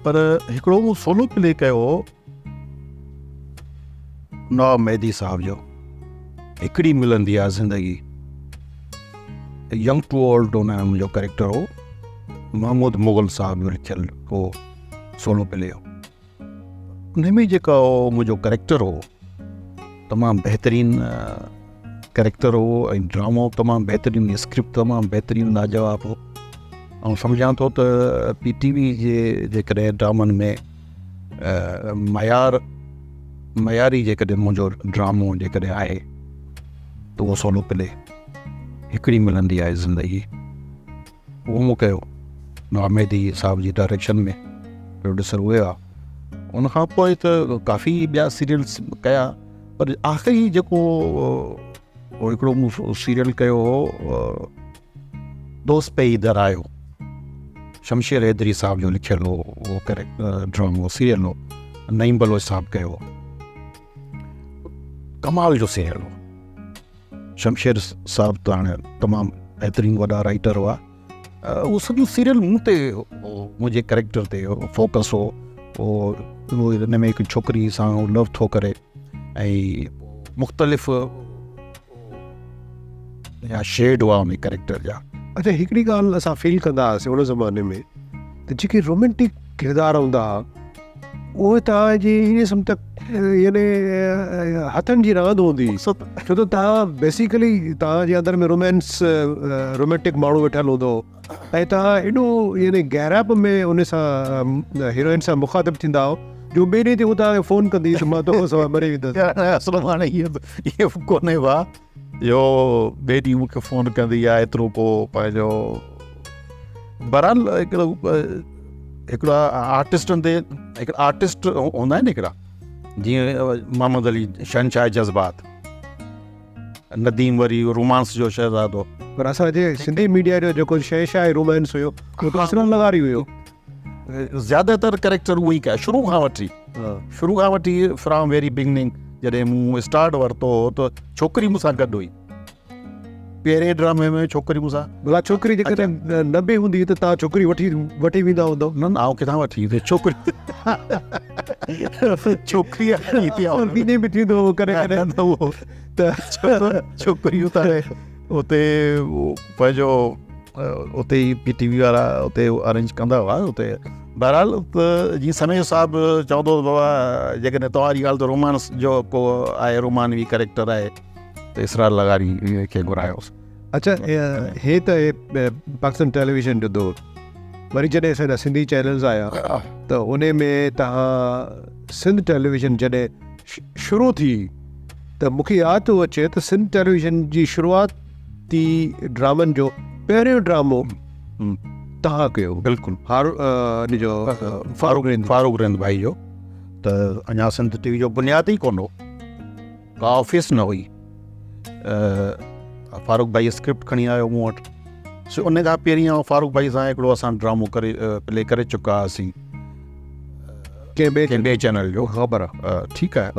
پر هڪڙو مون سولو پلي ڪيو هو نواب مهدي صاحب جو هڪڙي ملندي آ زندگي ينگ ٽو اولڊ ان منهنجو ڪريڪٽر هو محمود مغل صاحب جو لکيل هو سولو پلي هو ان ۾ جيڪو منهنجو ڪريڪٽر هو تمام بهترين ڪريڪٽر هو ۽ ڊرامو تمام بهترين اسڪرپٽ تمام بهترين لاجواب هو آئون سمجهان ٿو ته پي ٽي وي جي جيڪڏهن ڊرامن ۾ معيار معياري جيڪڏهن منهنجو ڊرامو جيڪڏهن آهي ته اهو سولو پلي هڪڙي ملندي آهي زندگي اهو مون ڪيو نواب مهدي صاحب جي ڊائريڪشن ۾ پروڊيوسر اهي هئا ان کان پوء ته ڪافي ٻيا سيريلس ڪيا پر آخري جيڪو هڪڙو مون سيريل ڪيو هو دوست پئي در آيو شمشير حيدري صاحب جو لکيل هو اهو ڊرامو سيريل هو نعيم بلوچ صاحب ڪيو ڪمال جو سيريل هو شمشير صاحب ته هاڻي تمام بهترين وڏا رائيٽر هئا اهو سڄو سيريل مون تي هو منهنجي ڪريڪٽر تي هو فوڪس هو اهو ان ۾ هڪ ڇوڪري سان هو لو ٿو ڪري ۽ مختلف يا شيڊ هئا ان ڪريڪٽر جا. اچا هڪڙي ڳالهه اسان فيل ڪندا هئاسين ان زماني ۾ ته جيڪي رومينٽڪ ڪردار هوندا هئا اهي توهان جي ائين سمجهه ته يعني هٿن جي راند هوندي هئي ڇو ته توهان بيسيڪلي توهان جي اندر ۾ رومانس رومينٽڪ ماڻهو ويٺل هوندو هو ۽ توهان ايڏو يعني گهرائپ ۾ ان سان هيروئن سان مخاطب ٿيندا هئو جو ٻئي ڏينهن تي هو توهان کي فون ڪندي ته مان توکان سواء مري ويندس. اصل ۾ هاڻي ائين ڪونهي ڀاء جو ٻئي ڏينهن مون کي فون ڪندي يا ايترو ڪو پنهنجو بهرحال هڪڙو هڪڙا آرٽسٽن تي هڪڙا آرٽسٽ هوندا آهن هڪڙا جيئن محمد علي شهنشاهه جذبات نديم وري رومانس جو شهزادو. پر اسان جي سنڌي ميڊيا جو جيڪو شهنشاهه رومانس هيو اهو ته اسلم لغاري هيو. زياده تر ڪريڪٽر اهو ئي ڪيا شروع کان وٺي شروع کان وٺي فرام ويري بگننگ جڏهن مون اسٽارٽ ورتو هو ته ڇوڪري مون سان گڏ هئي پهرين ڊرامي ۾ ڇوڪري مون سان ڀلا ڇوڪري جيڪڏهن نه به هوندي ته توهان ڇوڪري وٺي وٺي ويندا هوندؤ نه نه آئون ڪٿان وٺي ايندس ڇوڪري ڇوڪري ائين به ٿيندو هو ڪڏهن ڪڏهن ته ڇوڪري اتي اتي پنهنجو اتي ئي پي ٽي وي وارا اتي ارينج ڪندا هئا اتي بهرحال ته جيئن سميع صاحب چوندو هو بابا جيڪڏهن توهان جي ڳالهه ته رومانس جو ڪو آهي رومانوي ڪريڪٽر آهي ته اسرار لغاري کي گهرايوس. اچا هي ته پاڪستان ٽيليويزن جو دور وري جڏهن اسان جا سنڌي چينلز آيا ته ان ۾ توهان سنڌ ٽيليويزن جڏهن شروع ٿي ته مونکي ياد ٿو اچي ته سنڌ ٽيليويزن جي شروعاتي ڊرامن جو پهريون ڊرامو توهان ڪيو. بلڪل. ان جو فاروق رند. فاروق رند ڀائي جو ته اڃا سنڌ ٽي وي جو بنياد ئي ڪونه هو، ڪا آفيس نه هئي. فاروق ڀائي اسڪرپٽ کڻي آيو مون وٽ. سو ان کان پهرين آئون فاروق ڀائي سان هڪڙو اسان ڊرامو ڪري پلي ڪري چڪا هئاسين. ڪنهن ٻئي چينل جو. خبر آ. ٺيڪ آهي.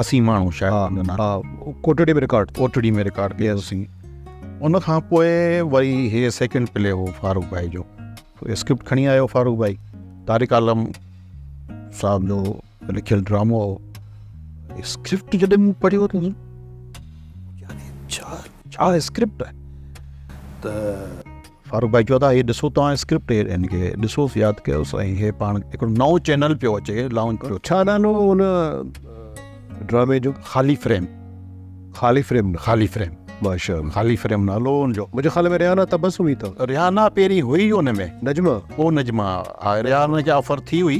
اسين ماڻهو شايد ها ڪوٽڙي ۾ رڪارڊ ڪوٽڙي ۾ رڪارڊ ڪيوسين. ان کان پوء وري هي سيڪنڊ پلي هو فاروق ڀائي جو. اسڪرپٽ کڻي آيو فاروق ڀائي. طارق عالم صاحب جو لکيل ڊرامو هو. اسڪرپٽ جڏهن مون پڙهيو ته ڇا ڇا اسڪرپٽ آهي ته فاروق ڀائي چيو ته هي ڏسو توهان اسڪرپٽ هن کي ڏسوس ياد ڪيوس ۽ هي پاڻ هڪڙو نئون چينل پيو اچي لانچ پيو ڇا نالو هو ان ڊرامي جو؟ خالي فريم. خالي فريم نه. خالي فريم. ماشاءالله. خالي فريم نالو هو ان جو. منهنجي خيال ۾ ريحانه تبسم هئي ته. ريحانه پهرين هئي ان ۾. نجمه. پوء نجمه ها ريحانه کي آفر ٿي هئي.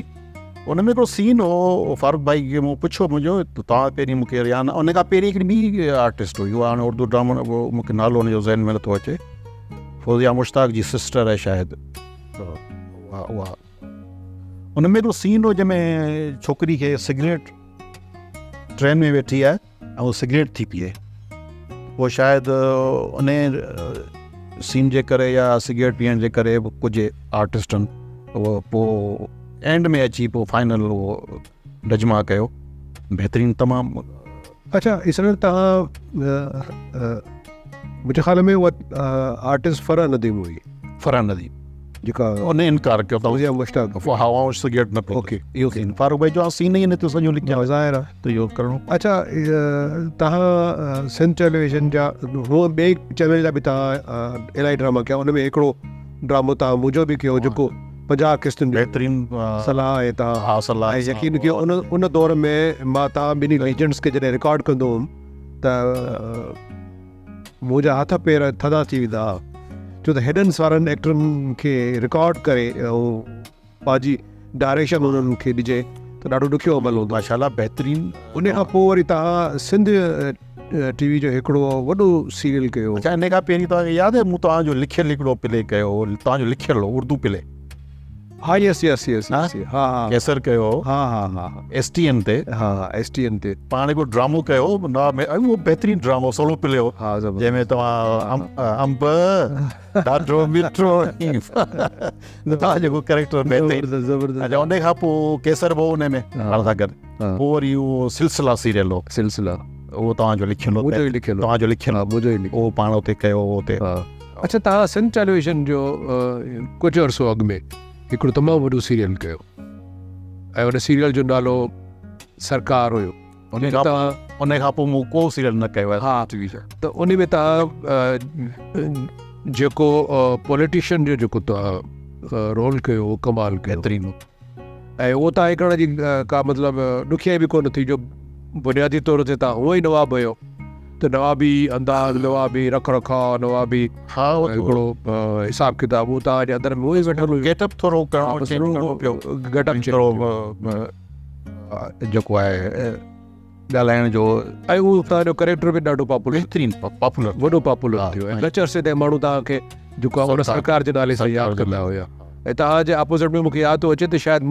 ان ۾ هڪڙو سين هو فاروق ڀائي کي مون پڇيو منهنجو توهان پهرين مون کي ريحانه ان کان پهرين هڪڙي ٻي آرٽسٽ هئي اها هاڻي اردو ڊرامو مون کي نالو ان جو ذهن ۾ نٿو اچي فوزيا مشتاق جي سسٽر آهي شايد اها اها ان ۾ هڪڙو سين هو جنهن ۾ ڇوڪري کي سگريٽ ٽرين ۾ ويٺي آهي ۽ هو سگريٽ ٿي پيئي پوء شايد ان سين جي ڪري يا سگريٽ پيئڻ جي ڪري ڪجهه آرٽسٽن اهو پوء اينڊ ۾ اچي پوء فائنل اهو نجما ڪيو بهترين تمام. اڇا اسرار تهان منهنجي خيال ۾ اها آرٽسٽ فرح نديم هئي. فرح نديم جيڪا ان انڪار ڪيو ته فوزيه مشتاق ها آئون سگريٽ نه اوڪي اهو سين فاروق ڀائي جو سين ئي نه ته سڄو لکيا ظاهر آهي ته اهو ڪرڻو. اڇا تهان سنڌ ٽيليويزن جا هونء ٻئي چينل جا به تهان الاهي ڊراما ڪيا ان ۾ هڪڙو ڊرامو تهان منهنجو به ڪيو جيڪو 50 قسطن جو بهترين صلاح آهي تهان ها صلاح ۽ يقين ڪيو ان ان دور ۾ مان تهان ٻنهي ليجنڊس کي جڏهن رڪارڊ ڪندو هوم ته منهنجا هٿ پير ٿڌا ٿي ويندا ها ڇو ته هيڏن سارن ايڪٽرن کي رڪارڊ ڪري ۽ پنهنجي ڊائريڪشن انهن کي ڏجي ته ڏاڍو ڏکيو عمل هوندو. ماشاءالله بهترين. ان کان پوء وري توهان سنڌ ٽي وي جو هڪڙو وڏو سيريل ڪيو. اڇا ان کان پهرين توهان کي ياد آهي مون توهان جو لکيل هڪڙو پلي ڪيو هو توهان جو لکيل هو اردو پلي. ها يس يس يس يس ها ها قيصر ڪيو هو ها ها ها ايس ٽي اين تي ها ها ايس ٽي اين تي پاڻ هڪڙو ڊرامو ڪيو هو اهو بهترين ڊرامو سولو پلي هو ها جنهن ۾ توهان انب ڏاڍو مٺو توهان جيڪو ڪريڪٽر بهترين زبردست. اڇا ان کان پوء قيصر به هو ان ۾ پاڻ سان گڏ پوء وري اهو سلسلا سيريل هو سلسلا اهو توهان جو لکيل هو منهنجو ئي لکيل هو توهان جو لکيل ها منهنجو ئي لکيل اهو پاڻ اتي ڪيو هو اتي ها اڇا توهان سنڌ ٽيليويزن جو ڪجهه عرصو اڳ ۾ هڪڙو تمام وڏو سيريل ڪيو ۽ ان سيريل جو نالو سرڪار هيو. ان کان پوء مون ڪو سيريل نه ڪيو آهي. ها ته ان ۾ توهان جيڪو پوليٽيشن جو جيڪو توهان رول ڪيو اهو ڪمال ڪيو. بهترين هو. ۽ اهو توهان کي ڪرڻ جي ڪا مطلب ڏکيائي به ڪونه ٿي جو بنيادي طور تي توهان هونء ئي نواب هيو ته نوابي انداز نوابي رک رکاء نوابي هڪڙو حساب ڪتاب اهو توهان جي اندر ۾ هونء ئي ويٺل هيو. گيٽ اپ ٿورو ڪرڻو چينج ڪرڻو پيو. گيٽ اپ ٿورو جيڪو آهي ڳالهائڻ جو. ۽ اهو توهان جو ڪريڪٽر به ڏاڍو پاپولر بهترين پاپولر وڏو پاپولر ٿيو ۽ ڳچ عرصي تائين ماڻهو توهان کي جيڪو آهي ان سرڪار جي نالي سان ياد ڪندا هيا ۽ توهان جي اپوزٽ ۾ مونکي ياد ٿو اچي ته شايد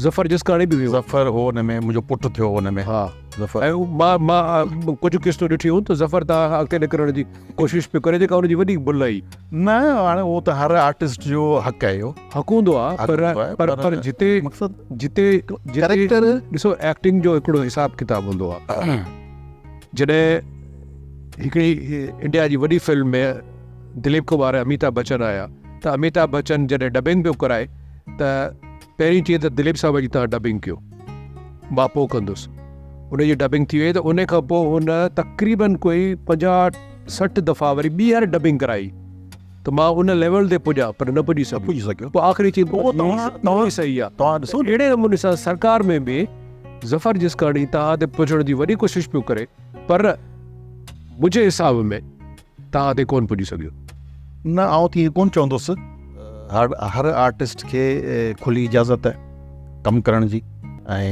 ظفر جسڪاڻي به هيو. ظفر هو ان ۾ منهنجو پٽ ٿيو ان ۾ ها ظفر ۽ مان مان ڪجهه قسطون ڏٺيون هيون ته ظفر توهان کان اڳتي نڪرڻ جي ڪوشش پيو ڪري جيڪا ان جي وڏي ڀل هئي. نه هاڻي اهو ته هر آرٽسٽ جو حق آهي اهو. حق هوندو آهي پر پر پر جتي مقصد جتي ڪريڪٽر ڏسو ايڪٽنگ جو هڪڙو حساب ڪتاب هوندو آهي جڏهن هڪڙي انڊيا جي وڏي فلم ۾ دليپ ڪمار ۽ اميتاڀ بچن آيا ته اميتاڀ بچن جڏهن ڊبنگ پيو ڪرائي ته پهرين چيائين ته دليپ صاحب جي توهان ڊبنگ ڪيو مان پوء ڪندس ان جي ڊبنگ ٿي وئي ته ان کان پوء هن تقريبن ڪوئي 50 60 دفعا وري ٻيهر ڊبنگ ڪرائي ته مان ان ليول تي پڄان پر نه پڄي سگهيو. پڄي سگهيو. پوء آخري چيم اهو توهان صحيح آ. توهان ڏسو اهڙي نموني سان سرڪار ۾ به ظفر جسڪاڻي توهان تي پڄڻ جي وڏي ڪوشش پيو ڪري پر منهنجي حساب ۾ توهان تي ڪونه پڄي سگهيو. نه آئون ته ائين ڪونه چوندس. هر هر آرٽسٽ کي کلي اجازت آهي ڪم ڪرڻ جي ۽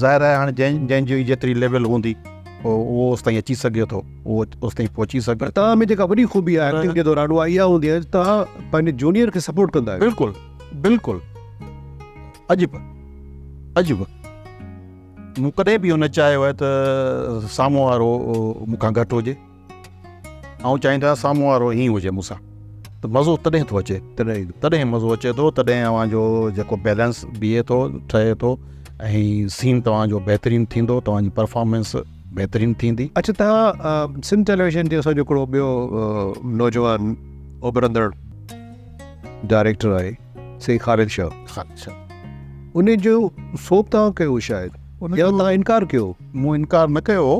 ظاهر آهي هاڻي جنهن جنهن جي جيتري ليول هوندي اهو اوستائين اچي سگهي ٿو اهو اوستائين پهچي سگهي. پر توهان ۾ جيڪا وڏي خوبي آهي ايڪٽنگ جي دوران اها اها هوندي آهي ته توهان پنهنجي جونيئر کي سپورٽ ڪندا آهيو. بلڪل بلڪل اڄ به اڄ به مون ڪڏهن به اهو نه چاهيو آهي ته سامهون وارو مون کان گهٽ هجي. آئون چاهيندو آهيان سامهون وارو ائين هجي مون سان ته مزو تڏهن ٿو اچي تڏهن مزو اچي ٿو تڏهن اوهان جو جيڪو بيلنس بيهي ٿو ٺهي ٿو ۽ سين توهان جو بهترين ٿيندو توهان جي پرفارمنس بهترين ٿيندي. اڇا توهان سنڌ ٽيليويزن تي اسان جو هڪڙو ٻيو نوجوان اڀرندڙ ڊائريڪٽر آهي سائين خالد شاهه خالد شاهه ان جو سوپ توهان ڪيو شايد يا توهان انڪار ڪيو؟ مون انڪار نه ڪيو هو.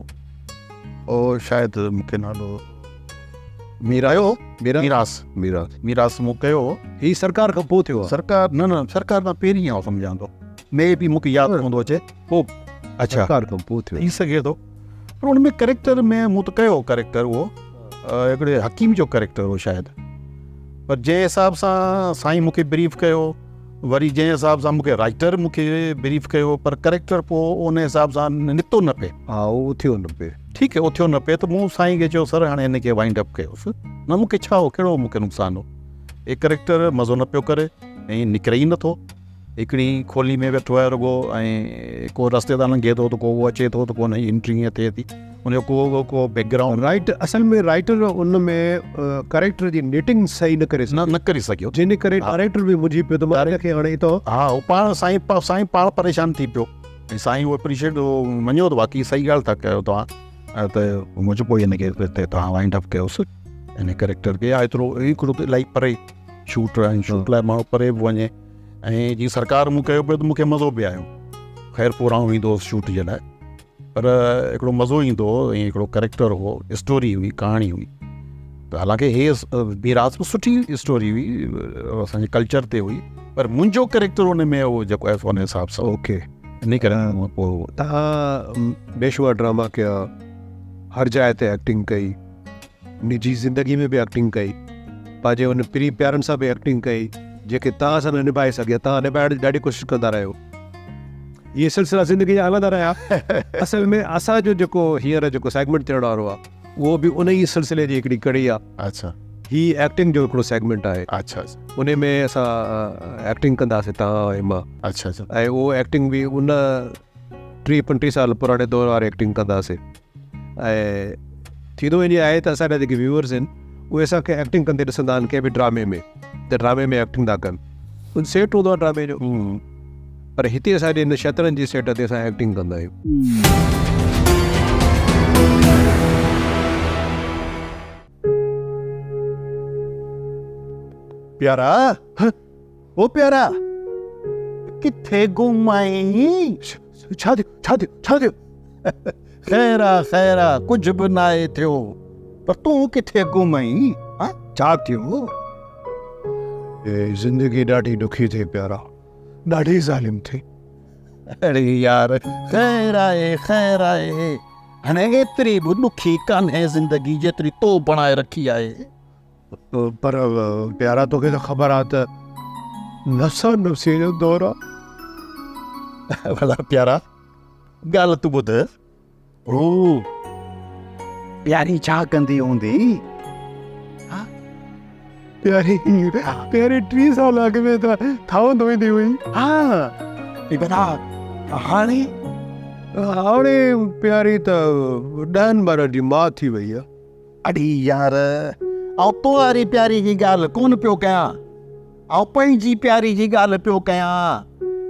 او شايد مون کي نالو ميرايو ميراث ميراث ميراث مون ڪيو هو. هي سرڪار کان پوء ٿيو آهي. سرڪار نه نه سرڪار کان پهرين آئون سمجهان ٿو مي بي مون کي ياد ڪونه ٿو اچي. پوء اڇا سرڪار کان پوء ٿيو. ٿي سگهي ٿو پر ان ۾ ڪريڪٽر ۾ مون ته ڪيو ڪريڪٽر اهو هڪڙي حڪيم جو ڪريڪٽر هو شايد پر جنهن حساب سان سائين مون کي بريف ڪيو وري جنهن حساب سان مون کي رائٽر مون کي بريف ڪيو پر ڪريڪٽر پوء ان حساب سان نڪتو نه پئي. ها اهو اٿيو نه پئي. ٺيڪ اٿيو نه پئي ته مون سائين کي چيو سر هاڻي هن کي وائنڊ اپ ڪيوس نه مون کي ڇا هو ڪهڙو مون کي نقصان هو هي ڪريڪٽر مزو نه پيو ڪري ۽ نڪري ئي نٿو هڪڙي کولي ۾ ويٺو آهي رڳو ۽ ڪو رستي تان لنگهي ٿو ته ڪو اهو اچي ٿو ته ڪو هن جي انٽري ائين ٿئي ٿي ان جو ڪو ڪو بيڪ گرائونڊ رائٽ اصل ۾ رائٽر ان ۾ ڪريڪٽر جي نيٽنگ صحيح نه ڪري سگهيو نه ڪري سگهيو جنهن ڪري ڊائريڪٽر به منجهي پيو ته مان هن کي هاڻي اتان ها هو پاڻ سائين سائين پاڻ پريشان ٿي پيو ۽ سائين اهو اپريشيٽ مڃيو ته واقعي صحيح ڳالهه ٿا ڪيو توهان ته مون چيو پوء هن کي توهان وائنڊ اپ ڪيوس هن ڪريڪٽر کي ايترو هڪڙو ته الاهي پري شوٽ ۽ شوٽ لاء ماڻهو پري به وڃي ۽ جي سرڪار مون ڪيو پيو ته مون کي مزو به آيو خيرپور آئون ويندو هوس شوٽ جي لاء پر هڪڙو مزو ايندو هو ۽ هڪڙو ڪريڪٽر هو اسٽوري هئي ڪهاڻي هئي ته حالانڪه هي ميراث به سٺي اسٽوري هئي اسانجي ڪلچر تي هئي پر منهنجو ڪريڪٽر ان ۾ هو جيڪو آهي سو ان حساب سان اوڪي ان ڪري پوء تهان بيشمار ڊراما ڪيا هر جاء تي ايڪٽنگ ڪئي نجي زندگي ۾ به ايڪٽنگ ڪئي، پنهنجي ان پرين پيارن سان به ايڪٽنگ ڪئي، جيڪي توهان سان نه نڀائي سگهيا، توهان نڀائڻ جي ڏاڍي ڪوشش ڪندا رهيو. اهي سلسلا زندگي جا هلندا رهيا. اصل ۾ اسان جو جيڪو هينئر جيڪو سيگمينٽ ٿيڻ وارو آهي، اهو به ان ئي سلسلي جي هڪڙي ڪڙي آهي. اڇا. هي ايڪٽنگ جو هڪڙو سيگمينٽ آهي. اڇا. ان ۾ اسان ايڪٽنگ ڪنداسين توهان ۽ مان. اڇا اڇا. ۽ اهو ايڪٽنگ به ان ٽيهه پنٽيهه سال پراڻي دور واري ايڪٽنگ ڪنداسين. ۽ ٿيندو ائين آهي ته اسان جا جيڪي ويوئرز آهن اهي اسان کي ايڪٽنگ ڪندي ڏسندا آهن ڪنهن به ڊرامي ۾ ته ڊرامي ۾ ايڪٽنگ ٿا ڪن ان سيٽ هوندو آهي ڊرامي جو پر هتي اسان جي هن شطرنج جي سيٽ تي اسان ايڪٽنگ ڪندا آهيون. پيارا او پيارا ڪٿي گم آهين؟ ڇا ٿيو ڇا ٿيو ڇا ٿيو؟ خير آ خير آ ڪجهه به ناهي ٿيو پر تون ڪٿي گم آهين؟ ها ڇا ٿيو؟ اي زندگي ڏاڍي ڏکي ٿئي پيارا ڏاڍي ظالم ٿئي. اڙي يار خير آهي خير آهي هاڻي ايتري به ڏکي ڪانهي زندگي جيتري تو بڻائي رکي آهي. پر پيارا توکي ته خبر آ ته نفسا نفسيء جو دور آ. ڀلا پيارا ڳالهه تون ٻڌ. هو پياري ڇا ڪندي هوندي؟ ها پياري پياري 30 سال اڳ ۾ ته ٿانو ڌوئيندي هئي. ها ڀلا هاڻي؟ هاڻي پياري ته ڏهن ٻارن جي ماء ٿي وئي آ. اڙي يار، آئون تو واري پياري جي ڳالهه ڪونه پيو ڪيان، آئون پنهنجي پياري جي ڳالهه پيو ڪيان.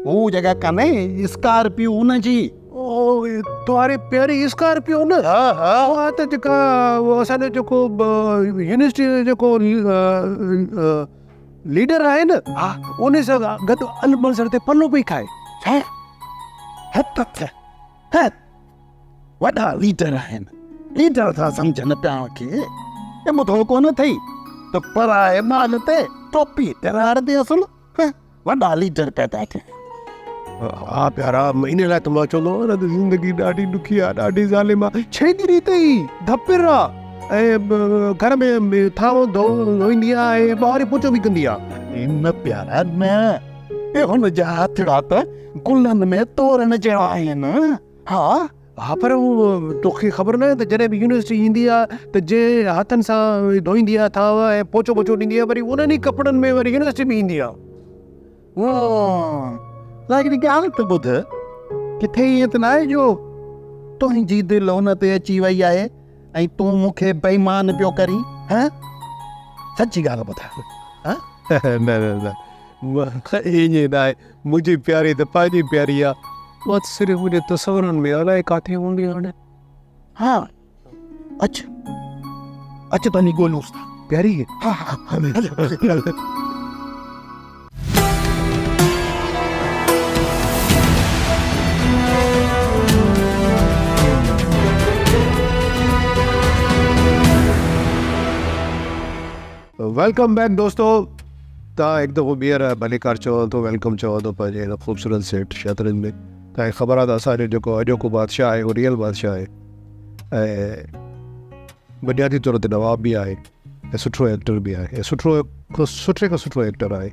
هو جيڪا ڪانهي اسڪارپيو ان جي. او تو واري پياري اسڪارپيو نه؟ ها ها. اها ته جيڪا اسان جو جيڪو يونيورسٽي جو جيڪو ليڊر آهي نه، ها، ان سان گڏ المنظر تي پلو پئي کائي. ڇا؟ هت ته هت. وڏا ليڊر آهن، ليڊر ٿا سمجهن پاڻ کي. اي ٻڌو ڪونه اٿئي ته پرائي مال تي ٽوپي ترار تي اصل وڏا ليڊر پيدا ٿيا. ها پيارا ان لاء ته مان چوندو آهيان نه ته زندگي ڏاڍي ڏکي آهي ڏاڍي ظالم آهي ڇيڄري اٿئي ڌپر آهي ۽ گهر ۾ ٿانو ڌوئيندي آهي ۽ ٻهاري پوچو به ڪندي آهي. نه پيارا نه اي هن جا هٿڙا ته گلن ۾ تورڻ جهڙا آهن. ها. ها پر توکي خبر ناهي ته جڏهن به يونيورسٽي ايندي آ ته جنهن هٿن سان ڌوئيندي آ ٿانو ۽ پوچو ٻوچو ڏيندي آ وري انهن ئي ڪپڙن ۾ وري يونيورسٽي به ايندي آ. لا هڪڙي ڳالهه ته ٻڌ، ڪٿي ائين ته ناهي جو تنهنجي دل هن تي اچي وئي آهي ۽ تون مون کي بيمان پيو ڪرين؟ ها سچي ڳالهه ٻڌاء. ها نه نه نه ائين ناهي، منهنجي پياري ته پنهنجي پياري آ. اها ته صرف منهنجي تصورن ۾ الائي ڪاٿي هوندي هاڻي. ها اچ اچ ته وڃي ڳولهونس ٿا. پياري ها ها هل هل هل. Welcome back دوستو تان هڪ دفعو ٻيهر ڀليڪار چوان ٿو welcome چوان ٿو پنهنجي هن خوبصورت سيٽ شطرنج ۾ توهان کي خبر آهي ته اسان جو جيڪو اڄوڪو بادشاهه آهي اهو ريئل بادشاهه آهي ۽ بنيادي طور تي نواب به آهي ۽ سٺو ايڪٽر به آهي ۽ سٺو سٺي کان سٺو ايڪٽر آهي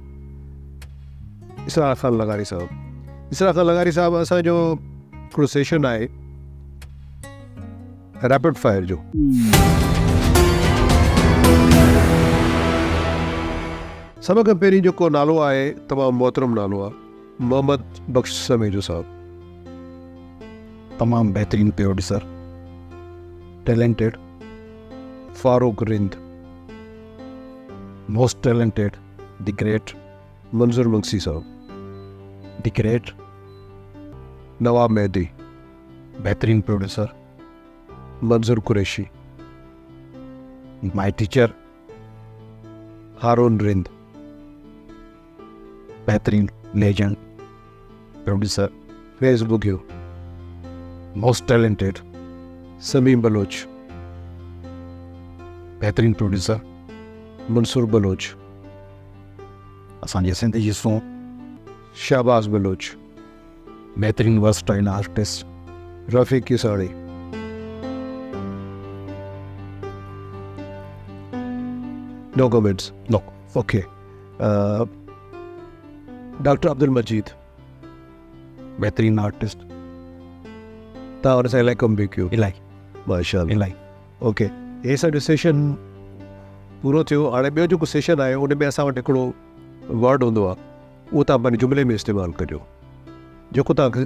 اسرار خان لغاري صاحب. اسرار خان لغاري صاحب اسان جو هڪڙو سيشن آهي ريپڊ فائر جو. سڀ کان پهرين جيڪو نالو آهي تمام محترم نالو آهي محمد بخش سميجو صاحب. تمام بهترين producer, talented. Farooq Rind. Most talented, the great. Manzoor Magsi صاحب. The great. Nawab Mehdi. بهترين producer. Manzoor Qureshi. My teacher. Haroon Rind. بهترين legend producer. Faiz Bughio. Most talented. Sameem Baloch. بهترين پروڊيوسر. منصور بلوچ. اسان جي سنڌ جي سونهن. شهباز بلوچ. بهترين versatile artist. Rafiq Kisani. No comments. No. Okay. Doctor Abdul Majeed. بهترين artist. توهان ان سان الائي ڪم به ڪيو. الائي. ماشاءالله. الائي. اوڪي هي اسان جو سيشن پورو ٿيو هاڻي ٻيو جيڪو سيشن آهي ان ۾ اسان وٽ هڪڙو ورڊ هوندو آهي اهو توهان پنهنجي جملي ۾ استعمال ڪجو جيڪو توهان کي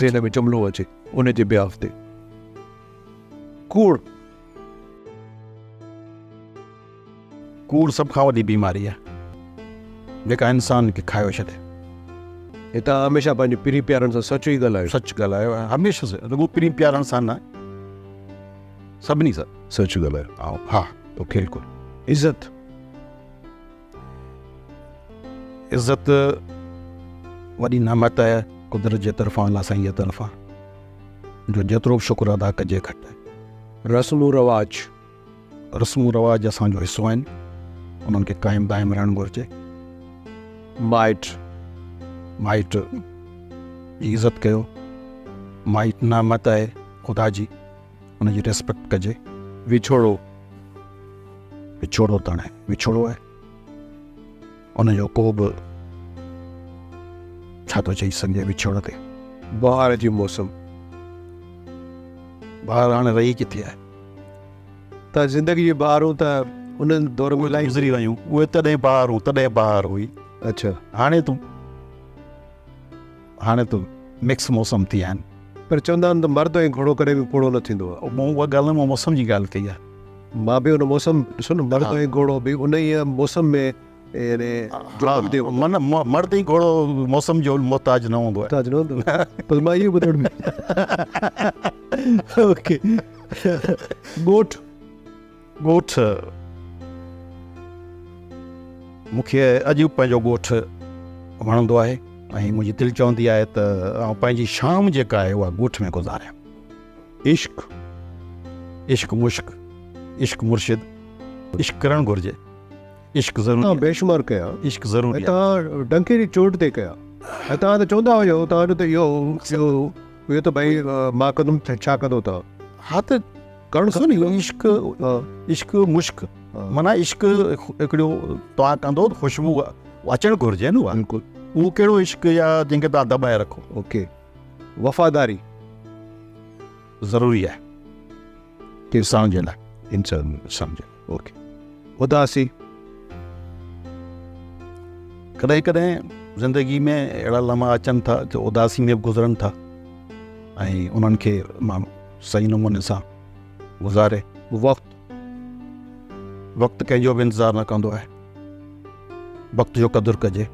ذهن ۾ جملو اچي ان جي بيهاف تي. ڪوڙ. ڪوڙ سڀ کان وڏي بيماري آهي جيڪا انسان کي کايو ڇڏي. هي توهان هميشه پنهنجي پرين پيارن سان سچ ئي ڳالهايو. سچ ڳالهايو هميشه رڳو پرين پيارن سان نه سڀني سان. سچ ڳالهايو. ها بلڪل. عزت. عزت وڏي نعمت آهي قدرت جي طرفان الله سائين جي طرفان جو جيترو به شڪر ادا ڪجي گهٽ آهي. رسمون رواج. رسمون رواج اسان جو حصو آهن انهن کي قائم دائم رهڻ گهرجي. مائٽ. مائٽ جي عزت ڪيو. مائٽ نعمت آهي خدا جي ان جي ريسپيڪٽ ڪجي. وڇوڙو. وڇوڙو ته هاڻي وڇوڙو آهي ان جو ڪو به ڇا ٿو چئي سگهجي وڇوڙي تي. بهار جي موسم. بهار هاڻي رهي ڪٿي آهي. ته زندگي جون بهارون ته انهن دور ۾ الاهي گذري ويون. اهي تڏهن بهارون تڏهن بهار هئي. اڇا. هاڻي ته هاڻي ته مڪس موسم ٿي ويا آهن. پر چوندا آهن ته مرد ۽ گهوڙو ڪڏهن به پوڙهو نه ٿيندو آهي. مون اها ڳالهه نه مان موسم جي ڳالهه ڪئي آهي. مان به ان موسم ڏسو نه مرد ۽ گهوڙو به انهيء موسم ۾ يعني جواب ڏيو. من مرد ۽ گهوڙو موسم جو محتاج نه هوندو آهي. محتاج نه هوندو آهي. بس مان اهو ٻڌڻ اوڪي. ڳوٺ. ڳوٺ مون کي اڄ به پنهنجو ڳوٺ وڻندو آهي ۽ منهنجي دل چوندي آهي ته آئون پنهنجي شام جيڪا آهي اها ڳوٺ ۾ گذاريان. عشق. عشق مشڪ، عشق مرشد، عشق ڪرڻ گهرجي. عشق ضروري توهان بيشمار ڪيا. عشق ضروري آهي. توهان ڊنڪي جي چوٽ تي ڪيا ۽ توهان ته چوندا هيو توهان جو ته اهو اهو اهو ته ڀئي مان ڪندم ته ڇا ڪندو توهان. ها ته ڪرڻ کپي نه عشق عشق مشڪ معنيٰ عشق هڪڙو توهان ڪندو ته خوشبو اچڻ گهرجي نه اها. بلڪل. اهو ڪهڙو عشق يا جنهن کي توهان دٻائي رکو. اوڪي وفاداري ضروري آهي انسان جي لاء. انسان انسان جي لاء. اوڪي اداسي. ڪڏهن ڪڏهن زندگي ۾ اهڙا لمحا اچن ٿا جو اداسي ۾ به گذرن ٿا ۽ انهن کي ماڻهو صحيح نموني سان گذاري. وقت. وقت ڪنهن جو به انتظار نه ڪندو آهي. وقت جو قدر ڪجي.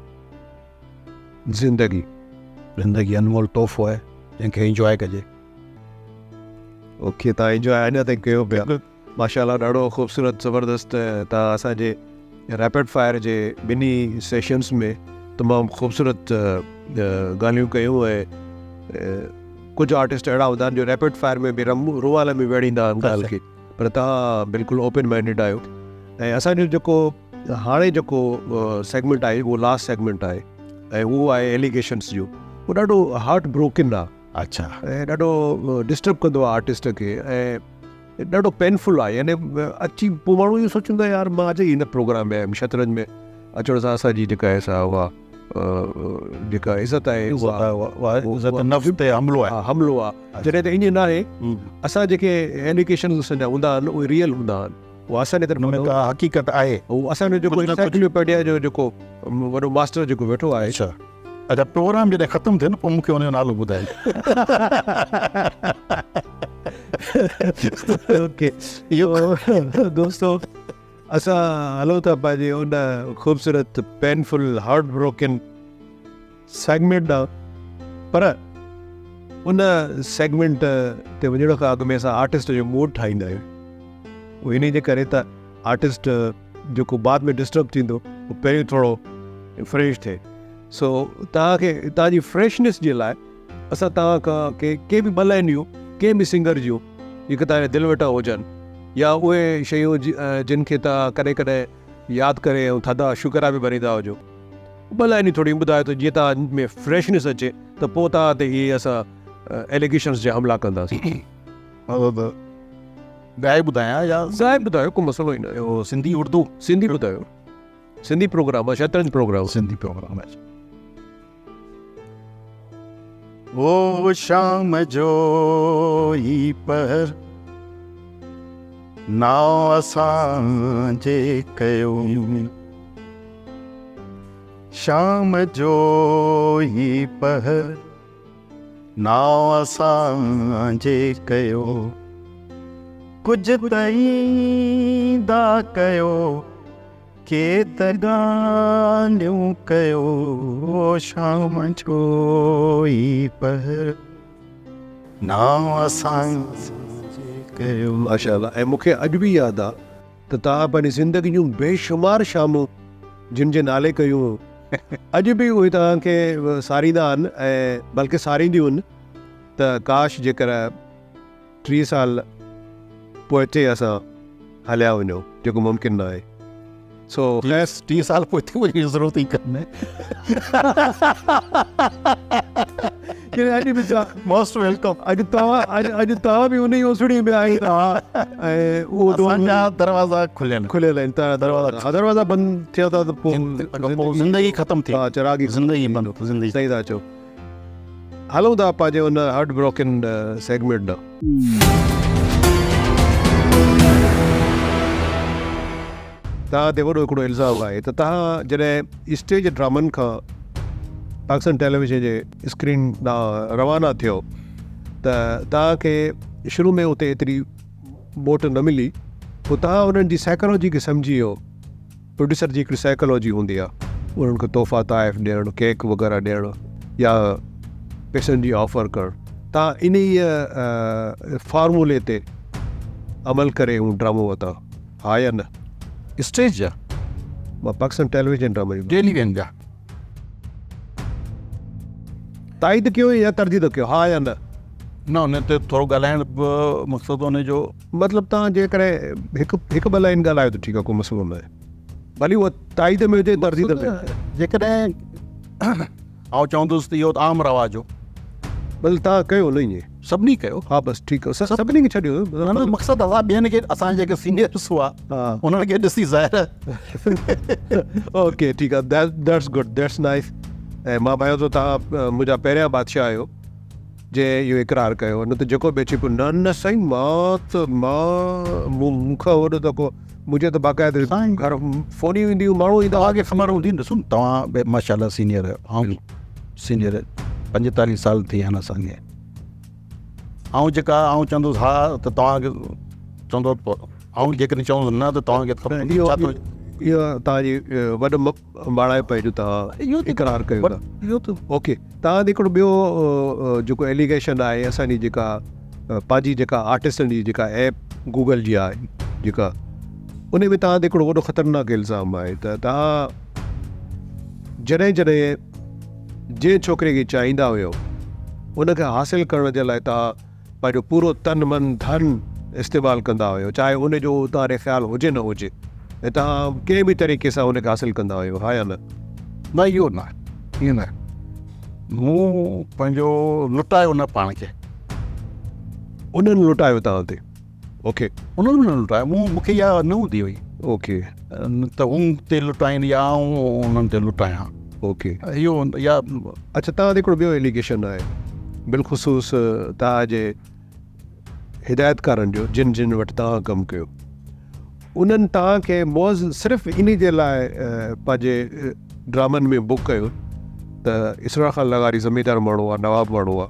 زندگي. زندگي انمول تحفو آهي جنهن کي انجواء ڪجي. اوڪي تان انجواء اڃا تائين ڪيو پيا. ماشاء الله ڏاڍو خوبصورت زبردست توهان اسان جي ريپڊ فائر جي ٻنهي سيشنز ۾ تمام خوبصورت ڳالهيون ڪيون ۽ ڪجهه آرٽسٽ اهڙا هوندا آهن جو ريپڊ فائر ۾ به رم رومال ۾ ويڙهيندا آهن ڳالهه کي پر توهان بلڪل اوپن مائنڊيڊ آهيو ۽ اسان جو جيڪو هاڻي جيڪو سيگمينٽ آهي اهو لاسٽ سيگمينٽ آهي ۽ اهو آهي ايليگيشنس جو اهو ڏاڍو هارٽ بروڪن آهي. اڇا. ۽ ڏاڍو ڊسٽرب ڪندو آهي آرٽسٽ کي ۽ ڏاڍو پينفل آهي يعني اچي پوء ماڻهو اهو سوچيندو آهي يار مان اچي هن پروگرام ۾ آيم شطرنج ۾ اچڻ سان اسان جي جيڪا آهي سا اها جيڪا عزت آهي اها عزت نفس تي حملو آهي حملو آهي جڏهن ته ائين نه آهي اسان جيڪي ايليگيشنز اسان جا هوندا آهن اهي ريئل هوندا آهن اهو اسان جي طرف ۾ ڪا حقيقت آهي اهو اسان جو جيڪو انسائيڪلوپيڊيا جو جيڪو وڏو ماسٽر جيڪو ويٺو آهي اڇا اڇا پروگرام جڏهن ختم ٿئي نه پوء مونکي ان جو نالو ٻڌائجو. اوڪي اهو دوستو اسان هلون ٿا پنهنجي ان خوبصورت پينفل هارٽ بروڪن سيگمينٽ ڏانهن پر ان سيگمينٽ تي وڃڻ کان اڳ ۾ اسان آرٽسٽ جو موڊ ٺاهيندا آهيون اهو انهي جي ڪري ته آرٽسٽ جيڪو بعد ۾ ڊسٽرب ٿيندو اهو پهريون ٿورو فريش ٿئي سو توهان کي توهان جي فريشنيس جي لاء اسان توهان کان ڪي ڪي به ٻه لائنيون ڪنهن به سنگر جون جيڪي توهان جي دل وٽان هجن يا اهي شيون جن کي توهان ڪڏهن ڪڏهن ياد ڪري ۽ ٿڌا شڪرا به ڀريندا هجو ٻه لائنيون ٿوريون ٻڌايو ته جيئن توهان ۾ فريشنيس اچي ته پوء توهان تي اهي اسان ايليگيشنز جا حملا ڪنداسين. مطلب ڳائي ٻڌايان يا ڳائي ٻڌايو ڪو مسئلو ئي نه آهي. سنڌي اردو؟ سنڌي ٻڌايو. سنڌي پروگرام آ شطرنج پروگرام. سنڌي پروگرام آ. او شام جو هي پهر نانء اسان جي ڪيو شام جو هي پهر نانء اسان جي ڪيو ڪجهه ته ايندا ڪيو ڪي ته ڳالهيون ڪيو شام جو ئي پهر نانء اسان جي ڪيو. ماشاء الله ۽ مون کي اڄ به ياد آ ته توهان پنهنجي زندگي جون بيشمار شامون جن جي نالي ڪيون اڄ به اهي توهان کي ساريندا آهن ۽ بلڪه سارينديون آهن ته ڪاش جيڪر 30 سال پوئتي اسان هليا وڃون جيڪو ممڪن نه آهي سو خير 30 سال پوئتي وڃڻ جي ضرورت ئي ڪونهي. اڄ به موسٽ welcome. اڄ توهان اڄ توهان به ان ئي اوسڙي ۾ آهيو ۽ اهو اسان جا دروازا کليل کليل آهن توهان دروازا دروازا بند ٿيا ٿا ته پوء زندگي ختم ٿي ها چراغ زندگي بند زندگي صحيح ٿا چئو. هلون ٿا پنهنجي ان هارٽ بروڪن سيگمينٽ ڏانهن. توهان تي وڏو هڪڙو الزام آهي ته توهان جڏهن اسٽيج ڊرامن کان پاڪستان ٽيليويزن جي اسڪرين ڏانهن روانا ٿيو ته توهان کي شروع ۾ اتي ايتري موٽ نه ملي پوء توهان انهن جي سائيڪالاجي کي سمجهي ويو پروڊيوسر جي هڪڙي سائيڪالاجي هوندي آهي انهن کي تحفا تحائف ڏيڻ ڪيڪ وغيره ڏيڻ يا پئسن جي آفر ڪرڻ توهان انهيء فارمولي تي عمل ڪري هو ڊرامو ورتا ها يا نه؟ اسٽيج جا؟ مان پاڪستان ٽيليويزن ڊرامي جي. ٽيليويزن جا. تائيد ڪيو يا ترديد ڪيو ها يا نه؟ نه ان تي ٿورو ڳالهائڻ به مقصد ان جو. مطلب توهان جيڪڏهن هڪ هڪ ٻه لائين ڳالهايو ته ٺيڪ آهي ڪو مسئلو نه آهي ڀلي اها تائيد ۾ هجي ترديد ۾. جيڪڏهن آئون چوندس ته اهو ته عام رواج هو. مطلب توهان ڪيو نه ائين؟ سڀني ڪيو. ها بس ٺيڪ آ سڀني کي ڇڏيو. نه نه مقصد اسان ٻين کي اسان جيڪي سينيئرس هئا انهن کي ڏسي ظاهر. اوڪي ٺيڪ آ that's good that's nice ۽ مان ڀانيان ٿو توهان منهنجا پهريان بادشاهه آهيو جنهن اهو اقرار ڪيو نه ته جيڪو به اچي پيو نه نه سائين مان ته مان مون کان وڏو ته ڪو منهنجي ته باقاعده گهر فونيون اينديون ماڻهو ايندا. توهان کي خبر هوندي ڏسو نه توهان به ماشاء الله سينيئر آهيو آئون سينيئر 45 سال ٿي ويا آهن اسان کي آئون جيڪا آئون چوندس ها ته توهان کي چوندو آئون جيڪڏهن چوندس نه ته توهان کي خبر هوندي ڇا ٿو. اهو توهان جي وڏ ماڻائپ آهي جو توهان اقرار ڪيو ٿا. اهو ته اوڪي توهان تي هڪڙو ٻيو جيڪو ايليگيشن آهي اسان جي جيڪا پنهنجي جيڪا آرٽسٽن جي جيڪا ايپ گوگل جي آهي جيڪا ان ۾ توهان تي هڪڙو وڏو خطرناڪ الزام آهي ته توهان جڏهن جڏهن جنهن ڇوڪري کي چاهيندا هيو ان کي حاصل ڪرڻ جي لاء توهان پنهنجو پورو تن من ڌن استعمال ڪندا هيو چاهي ان جو توهان ڏي خيال هجي نه هجي ۽ توهان ڪنهن به طريقي سان ان کي حاصل ڪندا هيو ها يا نه؟ نه اهو نه ائين نه. مون پنهنجو لٽايو نه پاڻ کي. انهن لٽايو توهان تي. اوڪي. انهن به نه لٽايو، مون مون کي اها نه هوندي هئي. اوڪي. ته هو مون تي لٽائين يا آئون انهن تي لٽايان. اوڪي. اهو يا. اڇا توهان تي هڪڙو ٻيو ايليگيشن آهي بالخصوص توهان جي هدايتڪارن جو جن جن وٽ توهان ڪم ڪيو انهن توهان کي موز صرف انهي جي لاء پنهنجي ڊرامن ۾ بڪ ڪيو ته اسرار خان لغاري زميندار ماڻهو آهي نواب ماڻهو آهي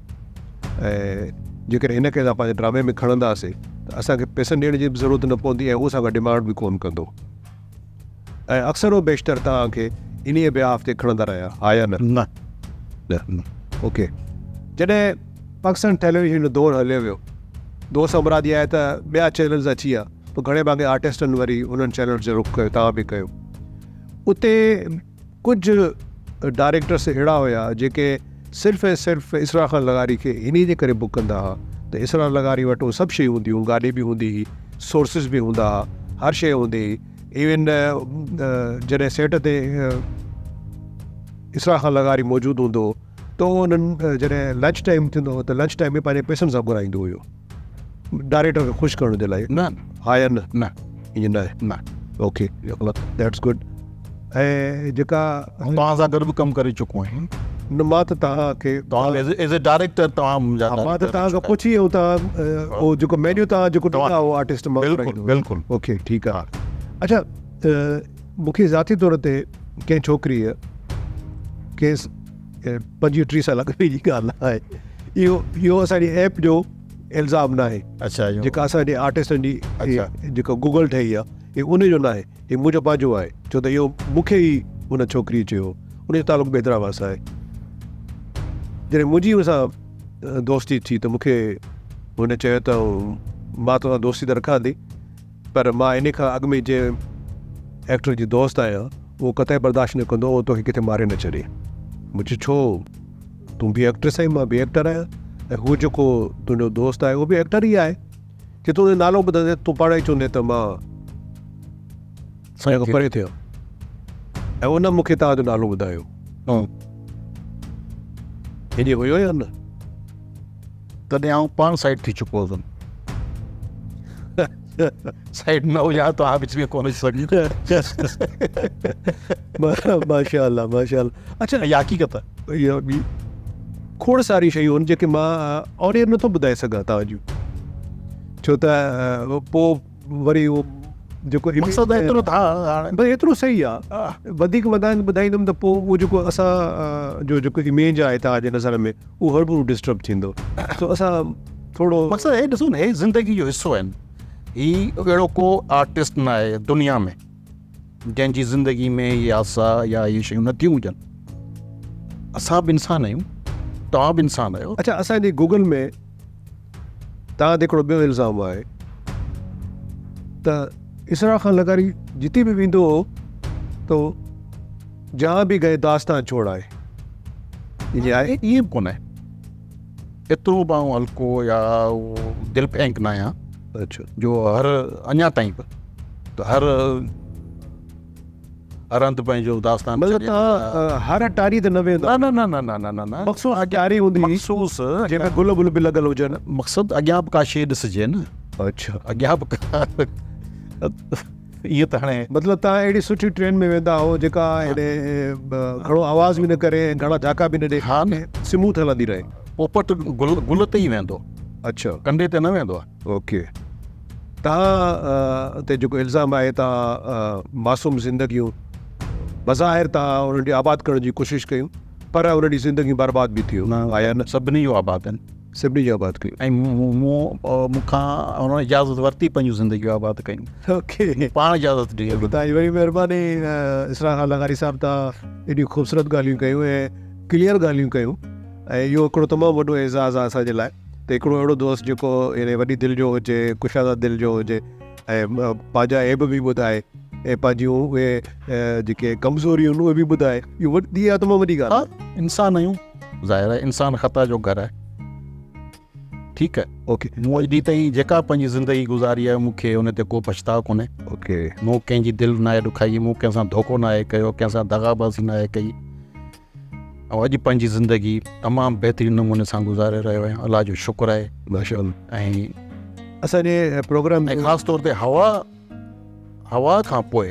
۽ جيڪڏهن هن کي اسان پنهنجي ڊرامي ۾ کڻنداسي ته اسان کي پئسن ڏيڻ جي به ضرورت نه پوندي ۽ هو اسان کان ڊمانڊ به ڪونه ڪندو ۽ اڪثر و بيشتر توهان کي انهيء بيهاف تي کڻندا رهيا ها يا نه؟ نه نه اوڪي جڏهن پاڪستان ٽيليويزن جو دور هليو ويو دوست مراد اها آهي ته ٻيا چينلز اچي ويا پوء گهڻي ڀاڱي آرٽسٽن وري انهن چينلز جو رخ ڪيو توهان به ڪيو اتي ڪجهه ڊائريڪٽرس اهڙا هيا جيڪي صرف ۽ صرف اسرار خان لغاري کي انهي جي ڪري بڪ ڪندا ها ته اسرار لغاري وٽ اهي سڀ شيون هونديون هيون گاڏي به هوندي هئي سورسز به هوندا ها هر شيء هوندي هئي ايون جڏهن سيٽ تي اسرار خان لغاري موجود هوندو هو ته اهو انهن جڏهن لنچ ٽائيم ٿيندو هو ته لنچ ٽائيم ۾ پنهنجي پئسن سان گهرائيندو هيو ڊائريڪٽر کي خوش ڪرڻ جي لاء. نه. ها يا نه؟ نه. ائين نه آهي؟ نه. اوڪي اهو غلط. That's good. ۽ جيڪا. توهان سان گڏ به ڪم ڪري چڪو آهيان. نه مان ته توهان کي. توهان ايز اي ڊائريڪٽر توهان منهنجا. ها مان ته توهان کان پڇي ۽ توهان اهو جيڪو مينيو توهان جيڪو ڏنا اهو آرٽسٽ مان بلڪل بلڪل. اوڪي ٺيڪ آهي. اڇا مون کي ذاتي طور تي ڪنهن ڇوڪريء ڪيس 25 30 سال اڳ جي ڳالهه آهي اهو اهو اسان جي ايپ جو الزام ناهي اڇا اهو جيڪا اسان جي آرٽسٽن جي اڇا جيڪا گوگل ٺهي آهي هي ان جو ناهي هي منهنجو پنهنجو آهي ڇو ته اهو مون کي ئي ان ڇوڪري چيو ان جو تعلق به حيدرآباد سان آهي جڏهن منهنجي ان سان دوستي ٿي ته مون کي هن چيو ته مان توسان دوستي ته رکان ٿي پر مان انهي کان اڳ ۾ جنهن ايڪٽر جي دوست آهيان اهو قطعي برداشت نه ڪندو اهو توکي ڪٿي ماري نه ڇڏي. مون چيو ڇو؟ تون به ايڪٽريس آهين مان به ايڪٽر آهيان ۽ هو جيڪو تنهنجو دوست آهي اهو به ايڪٽر ئي آهي. جي تون ان جو نالو ٻڌندين تون پاڻ ئي چوندين ته مان سائين کان پري ٿيان ۽ ان مون کي توهان جو نالو ٻڌايو. ائين هيو يا نه؟ تڏهن آئون پاڻ سائيڊ ٿي چڪو هوس. سائيڊ نه هجان ها ته آء وچ ۾ ڪونه اچي سگهان. ماشاء الله ماشاء الله. اڇا اها حقيقت آهي. اها ٻي کوڙ ساري شيون آهن جيڪي مان آن ايئر نٿو ٻڌائي سگهان توهان جون ڇو ته پوء وري اهو جيڪو مقصد ايترو ته هاڻي بس ايترو صحيح آ وڌيڪ وڌائين ٻڌائيندم ته پوء اهو جيڪو اسان جو جيڪو اميج آهي توهان جي نظر ۾ اهو هربرو ڊسٽرب ٿيندو سو اسان ٿورو مقصد هي ڏسو نه هي زندگي جو حصو آهن هي اهڙو ڪو آرٽسٽ نه آهي دنيا ۾ جنهن جي زندگي ۾ هي حادثا يا هي شيون نه ٿيون هجن اسان به انسان آهيون توهان به انسان آهيو. اڇا اسان جي گوگل ۾ توهان تي هڪڙو ٻيو الزام آهي ته اسرار خان لغاري جتي به ويندو هو ته جهان به گئي داستان ڇوڙ آئي. ائين آهي؟ ائين به ڪونهي. ايترو به آئون هلڪو يا دل ڦينڪ نه آهيان. اڇا. جو هر اڃا تائين به ته هر هر هنڌ پنهنجو داستان مطلب توهان هر ٽاري تي نه ويهندا نه نه نه نه نه نه نه مخصوص ٽاري هوندي هئي مخصوص جنهن ۾ گل بل به لڳل هجن مقصد اڳيان به ڪا شيء ڏسجي نه اڇا اڳيان به ڪا ائين ته هاڻي مطلب توهان اهڙي سٺي ٽرين ۾ ويندا هو جيڪا هيڏي گهڻو آواز به نه ڪري ۽ گهڻا جهاڪا به نه ڏي ها نه سموٿ هلندي رهي پوپٽ گل گل تي ئي ويهندو اڇا ڪنڊي تي نه ويهندو آهي اوڪي توهان تي جيڪو الزام آهي توهان معصوم زندگيون بظاهر توهان انهن جي آباد ڪرڻ جي ڪوشش ڪيون پر انهن جي زندگيون برباد به ٿيون آيا نه سڀني جون آباد آهن سڀني جون آباد ڪيون ۽ مون کان انهن اجازت ورتي پنهنجون زندگيون آباد ڪيون اوڪي پاڻ اجازت ڏني توهان جي وڏي مهرباني اسرار خان لغاري صاحب توهان ايڏيون خوبصورت ڳالهيون ڪيون ۽ ڪليئر ڳالهيون ڪيون ۽ اهو هڪڙو تمام وڏو اعزاز آهي اسان جي لاء ته هڪڙو اهڙو دوست جيڪو يعني وڏي دل جو هجي، ڪشاده دل جو هجي ۽ پنهنجا عيب به ٻڌائي ۽ پنهنجيون اهي جيڪي ڪمزوريون آهن اهي به ٻڌائي اهو وڏي اها تمام وڏي ڳالهه آهي. انسان آهيون ظاهر آهي انسان خطا جو گهر آهي ٺيڪ آهي اوڪي مون اڄ ڏينهن تائين جيڪا پنهنجي زندگي گذاري آهي مون کي ان تي ڪو پڇتاء ڪونهي اوڪي مون ڪنهن جي دل ناهي ڏکائي مون ڪنهن سان ڌوڪو ناهي ڪيو ڪنهن سان دغابازي ناهي ڪئي. ۽ اڄ پنهنجي زندگي تمام بهترين نموني سان گذاري رهيو آهيان الله جو شڪر آهي. ماشاء الله. ۽ اسان جي پروگرام ۽ خاص طور تي هوا هوا کان پوء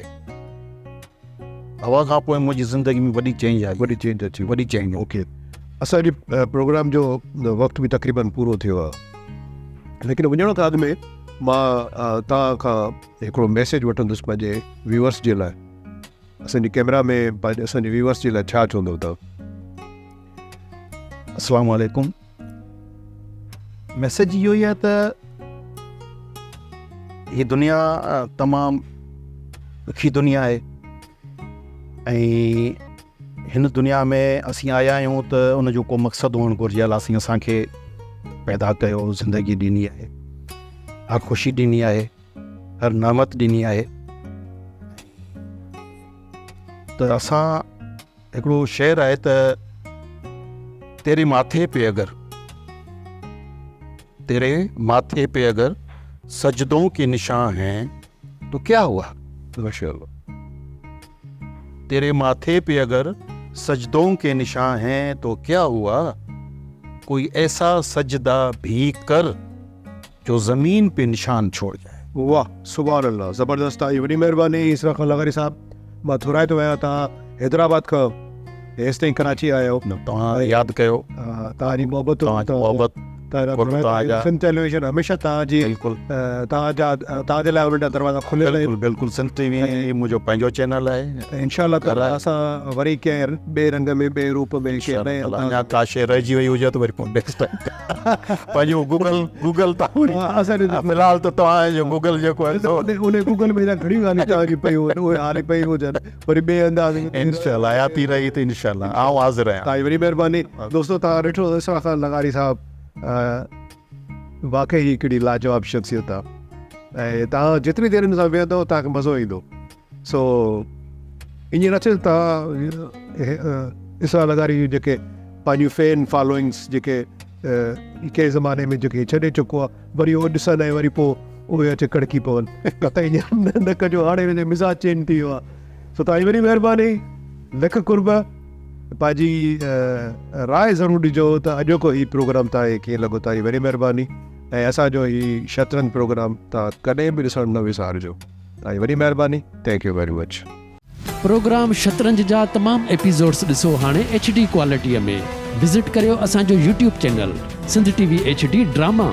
هوا کان پوء منهنجي زندگي ۾ وڏي چينج آئي. وڏي چينج اچي وڏي چينج. اوڪي اسان جي پروگرام جو وقت به تقريبن پورو ٿيو آهي ليڪن وڃڻ کان اڳ ۾ مان توهان کان هڪڙو ميسيج وٺندس پنهنجي ويورس جي لاء. اسان جي ڪيمرا ۾ پنهنجي اسان جي ويورس جي لاء ڇا چوندو توهان؟ السلام عليڪم ميسيج اهو ئي آهي ته هي دنيا تمام ڏکي دنيا آهي ۽ هن دنيا ۾ اسين آيا آهيون ته ان جو ڪو مقصد هئڻ گهرجي الله سائين اسان کي پيدا ڪيو زندگي ڏني آهي هر خوشي ڏني آهي هر نعمت ڏني آهي ته اسان هڪڙو شعر آهي ته تيري ماٿي پي اگر تيري ماٿي پي اگر سجدون ڪي نشان هين تو ڪيا هوا ماشاء الله تيري ماٿي پي اگر سجدون ڪي نشان هين تو ڪيا هوا ڪوئي ايسا سجدا ڀي ڪر جو زمين پي نشان ڇوڙ جائي. واه سبحان الله زبردست توهان جي وڏي مهرباني اسرار خان لغاري صاحب مان ٿورائتو آهيان توهان حيدرآباد کان هيستائين ڪراچي آيا آهيو توهان ياد ڪيو توهان جي محبت توهان جي محبت سنڌ ٽيليويزن هميشه توهان جي بلڪل توهان جا توهان جي لاء انهن جا دروازا کليل آهن بلڪل بلڪل سنڌ ٽي وي منهنجو پنهنجو چينل آهي انشاء الله تعالي اسان وري ڪنهن ٻئي رنگ ۾ ٻئي روپ ۾ ڪنهن نئين اڃا ڪا شيء رهجي وئي هجي ته وري پوء نيڪسٽ ٽائيم پنهنجو گوگل گوگل تان وري اسان في الحال ته توهان جو گوگل جيڪو آهي سو ان گوگل ۾ گهڻيون ڳالهيون توهان جون پيون آهن اهي هاڻي پيون هجن وري ٻئي انداز ۾ انشاء الله حياتي رهي ته انشاء الله آئون حاضر آهيان. توهان جي وڏي مهرباني دوستو توهان ڏٺو ته اسرار خان لغاري صاحب واقعي هڪڙي لاجواب شخصيت آهي ۽ توهان جيتري دير هن سان ويهندو توهان کي مزو ايندو سو ائين نه ٿئي ته توهان اسرار لغاري جون جيڪي پنهنجون فين فالوئنگس جيڪي ڪنهن زماني ۾ جيڪي ڇڏي چڪو آهي وري اهو ڏسن ۽ وري پوء اهي اچي ڪڙڪي پون ته ائين نه ڪجو هاڻي هن جو مزاج چينج ٿي ويو آهي سو توهان جي وڏي مهرباني لک قرب پنهنجي راء ضرور ڏجو ته اڄوڪو هي پروگرام توهان کي ڪيئن لڳو توهان جي وڏي مهرباني ۽ اسان جو هي شطرنج پروگرام توهان ڪڏهن به ڏسڻ نه وسارجو. توهان جي وڏي مهرباني thank you very much. Programme شطرنج جا تمام ايپيسوڊس ڏسو هاڻي ايڇ ڊي ڪوالٽيء ۾ وزٽ ڪريو اسان جو YouTube channel Sindh T V H D drama.